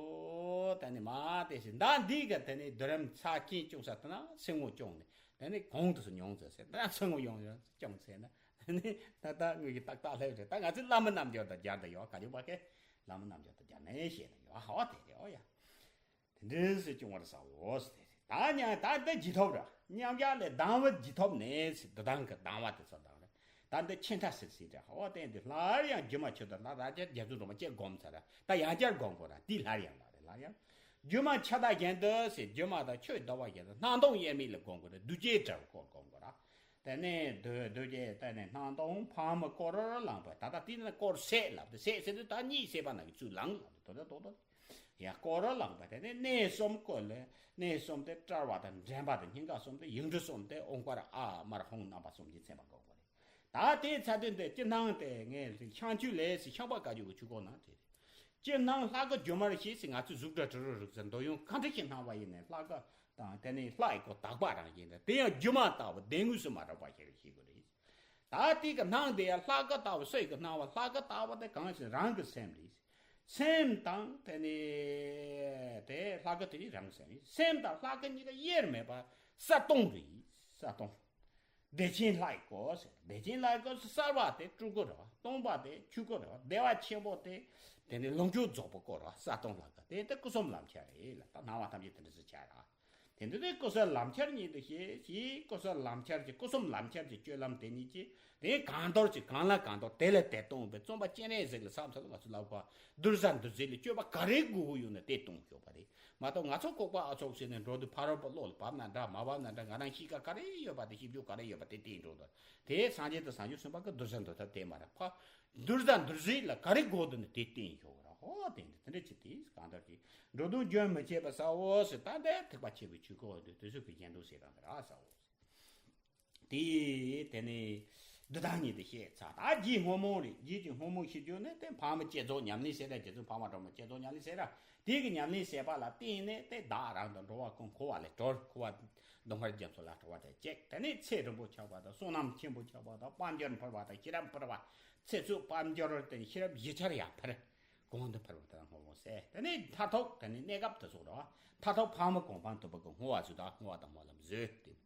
དེ་ནས་མ་དེ་ཞིག་ད་འདི་གི་དེ་ནས་བསྡུ་རིམ་ཚར་གཅིག་བྱུང་ས་དེ་ན་སེམས་ངོ་སྐྱོང་ནས་དེ་ནས་གོང་དུ་སོ་མྱོང་ཚེ་ཟེར། ད་སེམས་ངོ་ཡོང་ཡོང་སྐྱོང་ཚེ་ན་དེ་ནས་ད་ལྟ་དངོས་ཀྱི་ཏག་ཏག་སླེབས་རེད། ད་ང་ཚོས་བླ་མ་རྣལ་འབྱོར་དང་སྦྱར་དུ་ཡོད། ག་ཡོད་པ་ཀའི་བླ་མ་རྣལ་འབྱོར་དང་སྦྱར་ནས་བཤད་དུ་ཡོད། ཧ་བ་དེ་རེད། ཨོ་ཡ། དེ་འདྲའི་སེ་སྐྱོང་བར་བྱའོ་ཟེར་ཏེ། ད་མཉམ་ད་ལྟ་བརྗིད་ཐོབ་ར། མཉམ་གཞག་ལས་ལྡང་བ་བརྗིད་ཐོབ་ནས་ཟེར། འདི་དང་གི་ལྡང་བ་དེ་ཚོ་དང་རེད། ད་འདི་ཆེ་ཕྲ་སིལ་སིལ་རེད། ཧོ་དེ་འདི་སླར་ཡང་སྒྱུ་མ་ཆོས་དང་ལྷ་རང་ཅག་རྒྱ་མཚོ་སྒྲོལ་མ་བཅས་བསྒོམ་ཚར་ར། ད་ཡང་བསྐྱར་བསྒོམ་དགོས་ར། འདི་སླར་ཡང་ལ་རེད། སླར་ཡང་སྒྱུ་མ་ཕྱི་དང་གཞན་དུ་ཟེར། སྒྱུ་མ་དང་ཆོས་ལྡོག་པ་བཞིན་དུ་སྣང་སྟོང་དབྱེར་མེད་ལ་བསྒོམ་དགོས་ར། གདུལ་བྱའི་དགྲ་བོ་སྐོར་བསྒོམ་དགོས་ར། དེ་ནས་གདུལ་གདུལ་བྱའི་དེ་ནས་སྣང་སྟོང་ཕག་མོ་སྐོར་ལངས་པ། ད་ལྟ་དེ་ནས་སྐོར་སད་ལབ་དེ། སད་ཟེར་དུས་ད་གཉིད་སད་པ་ནང་གི་ཚུལ་ལངས་ལབ་དེ། དོ་དོ་དོ་དོ། ཡང་སྐོར་ར་ལངས་པ་དེ་ནས་གནས་གསུམ་བཀོད་ལས། གནས་གསུམ་དེ་དཔྲལ་བ་དང་འདྲེན་པ་དང་སྙིང་ག་གསུམ་དེ་ཡིག་འབྲུ་གསུམ་དེ་ཨོཾ་ཀ་ར་ཨ་མར་ཧཱུྃ་རྣམ་པ་གསུམ་གྱིས་མཚན་པ་འགོད་དགོས་རེད། ད་དེའི་ཚེ་དོན་དེ་སྤྱིར་སྣང་དེ་ངས་ཤངས་ཆོས་ལས་སུ་ཤངས་པ་བཀའ་བརྒྱུད་ཀྱི་ཆོས་སྐོར་ནང་བྲིས་རེད། སྤྱིར་སྣང་ལྷ་སྐུ་སྒྱུ་མར་ཤེས་ཟེར། ང་ཚོས་གཟུགས་སྒྲ་དྲི་རོ་རེག་ཟེར་འདོད་ཡོན་གང་འདྲ་ཞིག་སྣང་བ་ཡིན་ནའི་ལྷ་སྐུ་དང་དེ་ནས་ལྷ་ཡི་སྐུ་དག་པ་རང་ཡིན་ཏེ། དེ་ཡང་སྒྱུ་མ་ལྟ་བུ་བདེན་དངོས་སུ་མ་རིག་པ་ཞིག་ཤེས་དགོས་རེད། ད་དེ་གི་སྣང་དེ་ཡང་ལྷ་སྐུ་ལྟ་བུ་སུ་ཡི་གི་སྣང་བ། ལྷ་སྐུ་ལྟ་བུ་དེ་གང་ཞིག་རང་གི་སེམས་རེད། སེམས་དང་དེ་ནས་དེ་ལྷ་སྐུ་དེ་ནི་རང་གི་སེམས་རེད། སེམས་དང་ལྷ་སྐུ་གཉིས་ཀ་དབྱེར་མེད་པ་གསལ་སྟོང་རེད། གསལ་སྟོང་། བདེ་ཆེན་ལྷ་ཡི་སྐུ་ཟེར། བདེ་ཆེན་ལྷ་ཡི་སྐུ་ཟེར། གསལ་བ་དེ་སྤྲུལ་སྐུ་རེད་བ། སྟོང་པ་དེ་ཆོས་སྐུ་རེད་བ། བདེ་བ་ཆེན་པོ་དེ་དེ་ནི་ལོངས་སྤྱོད་རྫོགས་པའི་སྐུ་རེད་བ། གསལ་སྟོང་ལྷ་སྐུ་དེ་དེ་སྐུ་གསུམ་ལམ་ཁྱེར་རེད་ལ། ད་སྣང་བ་ཐམས་ཅད་དེ་འདྲ་ཟེར་བྱ་ར། དེ་འདི་དེ་སྐུ་གསུམ་ལམ་ཁྱེར་ཉིད་དུ་ཤེས་ཤིག། སྐུ་གསུམ་ལམ་ཁྱེར་གྱི་སྐུ་གསུམ་ལམ་ཁྱེར་གྱི་སྤྱོད་ལམ་དེ་ཉིད་ཀྱིས་དེ་གང་འདོར་གྱི་གང་ལ་གང་འདོར་དེ་ལས་དེ་སྟོང་པའི་བརྩོན་པ་སྤྱན་རས་གཟིགས་ལ་ས་མཚམས་ལ་ང་ཚོ་ལབ་པ་འདུལ་བྱ་འདུལ་བྱེད་ལ་སྤྱོད་པ་ག་རེ་དགོས་ཀྱི་ཡོད་ན་དེ་གཏོང་ཆོག་པ་རེད་མ་གཏོགས། ང་ཚོ་ལྐུགས་པ་ཨ་ཚོགས་ཟེར་ནས་འགྲོ་དུས་ཕ་རོལ་པོ་བློ་ལ་བབས་ན་འདྲ་མ་བབས་ན་འདྲ། ང་རང་གཤིས་ཀ་ག་རེ་ཡོད་པ་དེ། ཤེས་རྒྱུ་ག་རེ་ཡོད་པ་དེ་བསྟན་འགྲོ་དུས། དེ་སངས་རྒྱས་དང་བྱང་ཆུབ་སེམས་དཔའ་གི་འདུལ་བྱ་འདུལ་ཐབས་དེ་མ་རེད་ཕ། འདུལ་བྱ་འདུལ་བྱེད་ལ་ག་རེ་དགོས་འདུག་ན་དེ་བསྟན་ཆོག་ར། ཧོ་དེ་འདི་དེ་འདྲ་ཅིག་དེ་གང་ལྟར་གྱི་འགྲོ་དོན་རྒྱུན་མི་འཆད་པ་ཟེར་བ་ཟེར། ད་ལྟའི་ཐེག་པ་ཆེན་པོའི་ཆོས་སྐོར་འདི་དེ་ཚོ་གི་གཞན་དུ་ཟེར་དང་ར་ཟེར་བ་ཟེར། དེ་དེ་ནས་འདི་དག་ཉིད་དུ་བཤད་ཚར། ད་རྗེས་སྔོན་མོ་རེད། རྗེས་ཀྱི་སྔོན་མོ་ཞེས་བརྗོད་ནས་དེ་ཕག་མོ་བསྐྱེད་རྫོགས་ཉམས་ལེན་ཟེར་ར། རྗེ་བཙུན་འཕགས་མ་སྒྲོལ་མ་བསྐྱེད་རྫོགས་ཉམས་ལེན་ཟེར་ར། དེ་གི་ཉམས་ལེན་ཟེར་པ་ལ་བརྟེན་ནས་དེ་བདག་རང་དང་འགྲོ་བ་ཀུན་འཁོར་བ་ལས་གྲོལ། འཁོར་བ་སྡུག་བསྔལ་རྒྱ་མཚོ་ལས་གྲོལ་བ་དེ་གཅིག་དེ་ནས་ཚེ་རིང་པོ་ཆགས་པ་དང་བསོད་ནམས་ཆེན་པོ་ཆགས་པ་དང་དཔལ་འབྱོར་འཕེལ་བ་དང་ཤེས་རབ་འཕེལ་བ། ཚེ་བསོད་དཔལ་འབྱོར་དེ་ཤེས་རབ་བཞི་ཆར་ཡང་འཕེལ། གོང་དུ་འཕེལ་བ་དང་སྔོན་མོ་ཟེར། དེ་ནས་མཐར་ཐུག་དེ་ནས་གནས་སྐབས་དེ་ཚོ་རེད་བ། མཐར་ཐུག་ཕག་མོ་གོ་འཕང་ཐོབ་པ་གི་བསྔོ་བ་ཚུལ་དང་བསྔོ་བ་དང་སྨོན་ལམ་བཟོས་ཏེ།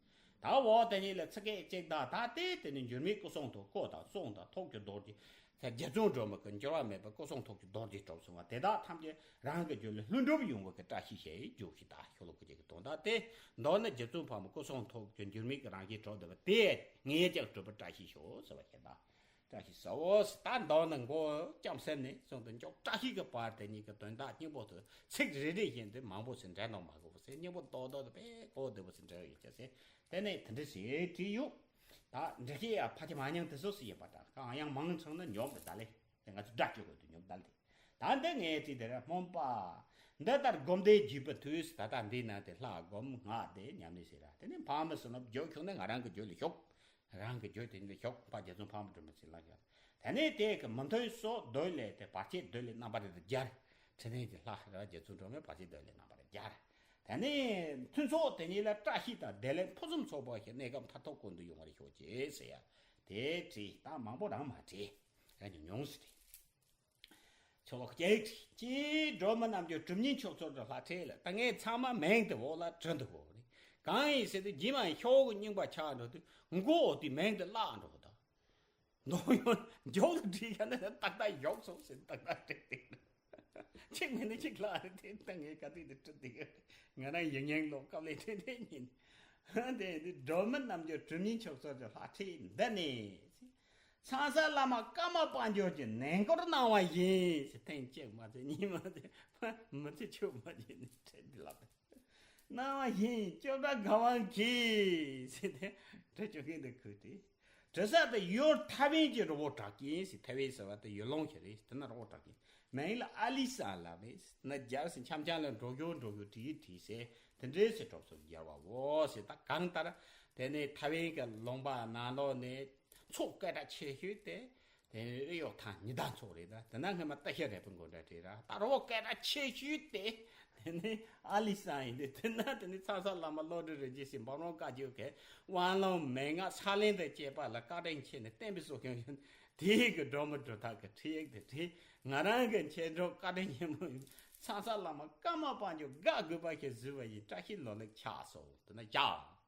ད་འོ་དེ་ཉིད་ལ་ཚིག་སྐད་ཅིག་དང་ད་ལྟའི་དེ་ནི་འགྱུར་མེད་སྐུ་གསུང་ཐུགས། སྐུ་དང་གསུང་དང་ཐུགས་ཀྱི་རྡོ་རྗེ། ད་རྗེ་བཙུན་སྒྲོལ་མ་གི་འགྱུར་བ་མེད་པའི་སྐུ་གསུང་ཐུགས་ཀྱི་རྡོ་རྗེ་གྲུབ་སོང་བ་དེ་དག་ཐམས་ཅད་རང་གི་རྒྱུད་ལ་ལྷུན་གྲུབ་ཡོང་བའི་གི་བཀྲ་ཤིས་ཞེས་བརྗོད་ཤིག། ད་ཤོ་ལོ་ཀ་གཅིག་གི་དོན་དག་དེ། མདོར་ན་རྗེ་བཙུན་འཕགས་མ་སྐུ་གསུང་ཐུགས་ཀྱི་འགྱུར་མེད་ཀྱི་རང་བཞིན་གྲུབ་བསྡད་པ་དེ་ངས་ཀྱང་གྲུབ་པར་བཀྲ་ཤིས་ཤོག་ཟེར་བ་ཞིག་ད། བཀྲ་ཤིས་ཟེར་བ་ཟེར། ད་མདོར་ན་མགོ་ལྕམ་ཟེར་ནས་བཟུང་སྟེ་མཆོག་བཀྲ་ཤིས་ཀྱི་བར་དེ་ཉིད་ཀྱི་དོན་དག་སྙིང་པོ་དེ་ཚིག་རེ་རེ་བཞིན་དུ་མང་པོ་ཟེར་འགྲེལ་གནང་མ་དགོས་པ་ཟེར། སྙིང་པོ་རྡོག་རྡོག་དེ་དཔེ་གོ་བདེ་པོ་ཟེར་འགྲེལ་ཡོད་ཀྱང་ཟེར། དེ་ནས་དེ་འདྲ་ཞིག་བྲིས་ཡོད། ད་འགྲེལ་བཤད་ཡང་ཕལ་ཆེར་མ་མྱངས་དེ་ཚོ་ཟེར་ཡོད་པ་འདྲ། གང་ཡང་མང་དྲགས་ན་ཉོབ་འདུག་ད་ལེ། དེ་ང་ཚོ་སྒྲ་གཅོད་དགོས་དུས་ཉོབ་ད་ལེ། ད་འདི་ངས་བྲིས་དེ་ར་སྨོན་པ། འདི་ལྟར་སྒོམ་བཟླས་བགྱིས་པའི་མཐུས། ད་ལྟ་འདི་ན་དེ་ལྷ་སྒོམ་སྔགས་བཟླས་ཉམས་ལེན་བྱེད་ར། དེ་ནས་འཕགས་མ་བསོད་ནམས་བརྗོད་ཁྱོང་ནས་ང་རང་གི་རྒྱུད་ལ་ཞོག། རང་གི་རྒྱུད་དེ་ཉིད་ལ་ཞོག། ཕ་རྗེ་བཙུན་འཕགས་མ་སྒྲོལ་མ་ཚེ་ལ་ཞོག། དེ་ནས་དེ་གི་མི་མཐུན་སོགས་འདོད་ལས་དེ་བར་ཆད་འདོད་ལས་རྣམ་པར་རེ་རེ་སྦྱར། ཕྲིན་ལས་ཀྱི་ལྷ་ར་རྗེ་བཙུན་སྒྲོལ་མས་བར་ཆད་འདོད་ལས་རྣམ་པར་རེ་སྦྱར། དེ་ནས་མཐུན་ཚོགས་དེ་ཉིད་ལ་བཀྲ་ཤིས་དང་བདེ་ལེགས་ཕུན་སུམ་ཚོགས་པ་ཞིག་གནས་སྐབས་མཐར་ཐུག་ཀུན་ཏུ་ཡོང་བར་ཤོག་ཅེས་ཟེར་ཡ། དེ་བྲིས་ད་མང་པོ་རང་མ་བྲིས། རང་ཉུང་ཉུང་ཟེར་བྲིས། ཆོ་ལོ་ཀ་གཅིག་བྲིས། སྤྱིར་སྒྲོལ་མ་རྣལ་འབྱོར་གྲུབ་བརྙེས་མཆོག་སྩོལ་གྱི་ལྷ་ཁྲིད་ལ་ད་ངས་ཚང་མ་མིང་དེ་འོག་ལ་བྲིས་འདུག་གོ་རེད། གང་ཡིན་ཟེར་དུས་རྗེས་མ་ཤོག་གུ་རྙིང་པ་ཆགས་འགྲོ་དུས་མགོ་འོག་དེའི་མིང་དེ་བརླག་འགྲོ་གི་འདུག་མདོ་ཡོན་མཇུག་ཏུ་བྲིས་ཡ་ན་ཏག་ཏག་ཡོག་སོང་ཟེར་ཏག་ཏག་བྲིས་ཏེ། གཅིག་མིན་ན་གཅིག་ལ་རེ་དེ་ལྟ་ངས་ག་དུས་དེ་བྲིས་ཏེ་ཡོད། ང་རང་ཡིག་རྙིང་ཀློག་སྐབས་ལས་དེ་དེ་ཉིན། དེ་འདི་སྒྲོལ་མ་རྣལ་འབྱོར་གྲུབ་བརྙེས་མཆོག་སྩོལ་གྱི་ལྷ་ཁྲིད་འདི་ནས། ཚངས་པ་བླ་མ་ཀརྨ་དཔལ་འབྱོར་གྱིས་ནན་སྐུལ་གནང་བ་ཡིན་ཟེར། ཐེངས་གཅིག་མ་ཚད་གཉིས་མ་ཚད་མི་ཚེ་ཆོད་མ་བྱས་ནས་བྲིས་ཏེ་ལབ། སྣང་བ་བཞིན་ཅོག་འདྲ་དགའ་བ་གིས་ཟེར་ཏེ་འབྲི་བཅུག་མཁན་དེ་ཁོ་སྟེ། དྲི་ཟ་དེ་ཡུལ་ཐའེ་ཝན་གྱི་རི་བོ་བྲག་ཅན་ཟེར། ཐའེ་ཝན་ཟེར་བ་དེ་ཡུལ་ལུང་ཞིག་རེད། དེ་ན་རི་བོ་བྲག་ཅན། མིང་ལ་ཨ་ལི་སང་ལབ་རེད། ན་རྒྱབ་སེ་འཆམ་འཆམ་ལ་འགྲོ་རྒྱུ་འགྲོ་རྒྱུ་བྲིས་བྲིས་ཟེར། དེ་འདྲའི་སེ་གྲོགས་སུ་སྦྱར་བའོ་ཟེར། ད་གང་ལྟར་དེ་ནས་ཐའེ་ཝན་གྱི་ལུང་པ་ནང་ལོགས་ནས་མཚོ་སྐད་གྲགས་ཆེ་ཤོས་དེ། དེ་ནས་ཨེ་ཡོག་ཐང་ཉི་ཟླ་མཚོ་རེད། ད་དེ་ན་སྔོན་མ་ཏི་ཤ་རས་པའི་མགོ་འདྲ་བྲིས་ར། ད་རི་བོ་སྐད་གྲགས་ཆེ་ཤོས་དེ། དེ་ནས་ཨ་ལི་སང་ཡིན་དུས། དེ་ན་དེ་ནས་ཚང་ས་བླ་མ་བློ་གྲོས་རིན་ཆེན་ཞིག་འབུམ་རམས་བཀའ་བརྒྱུད་ཀྱི་དབང་ལུང་མན་ངག་ཕྱག་ལེན་དང་བཅས་པ་ལ་བཀའ་དྲིན་ཆེ་ནས་བསྟན་པའི་སྲོག་ཤིང་ཡོད། དེའི་གི་སྒྲོན་མེ་སྒྲོ་བཏགས་ཀྱི་ཁྲིད་ཡིག་དེ་བྲིས། ང་རང་གི་མཆེད་གྲོགས་བཀའ་དྲིན་ཆེན་མོ་ཡིན། ཚང་ས་བླ་མ་ཀརྨ་པ་འཇོ་དགའ་དགོས་པ་ཞིག་བཟོས་པ་ཡིན། བཀྲ་ཤིས་ལོ་ལེགས་ཆགས་སོ། དེ་ན་བཞག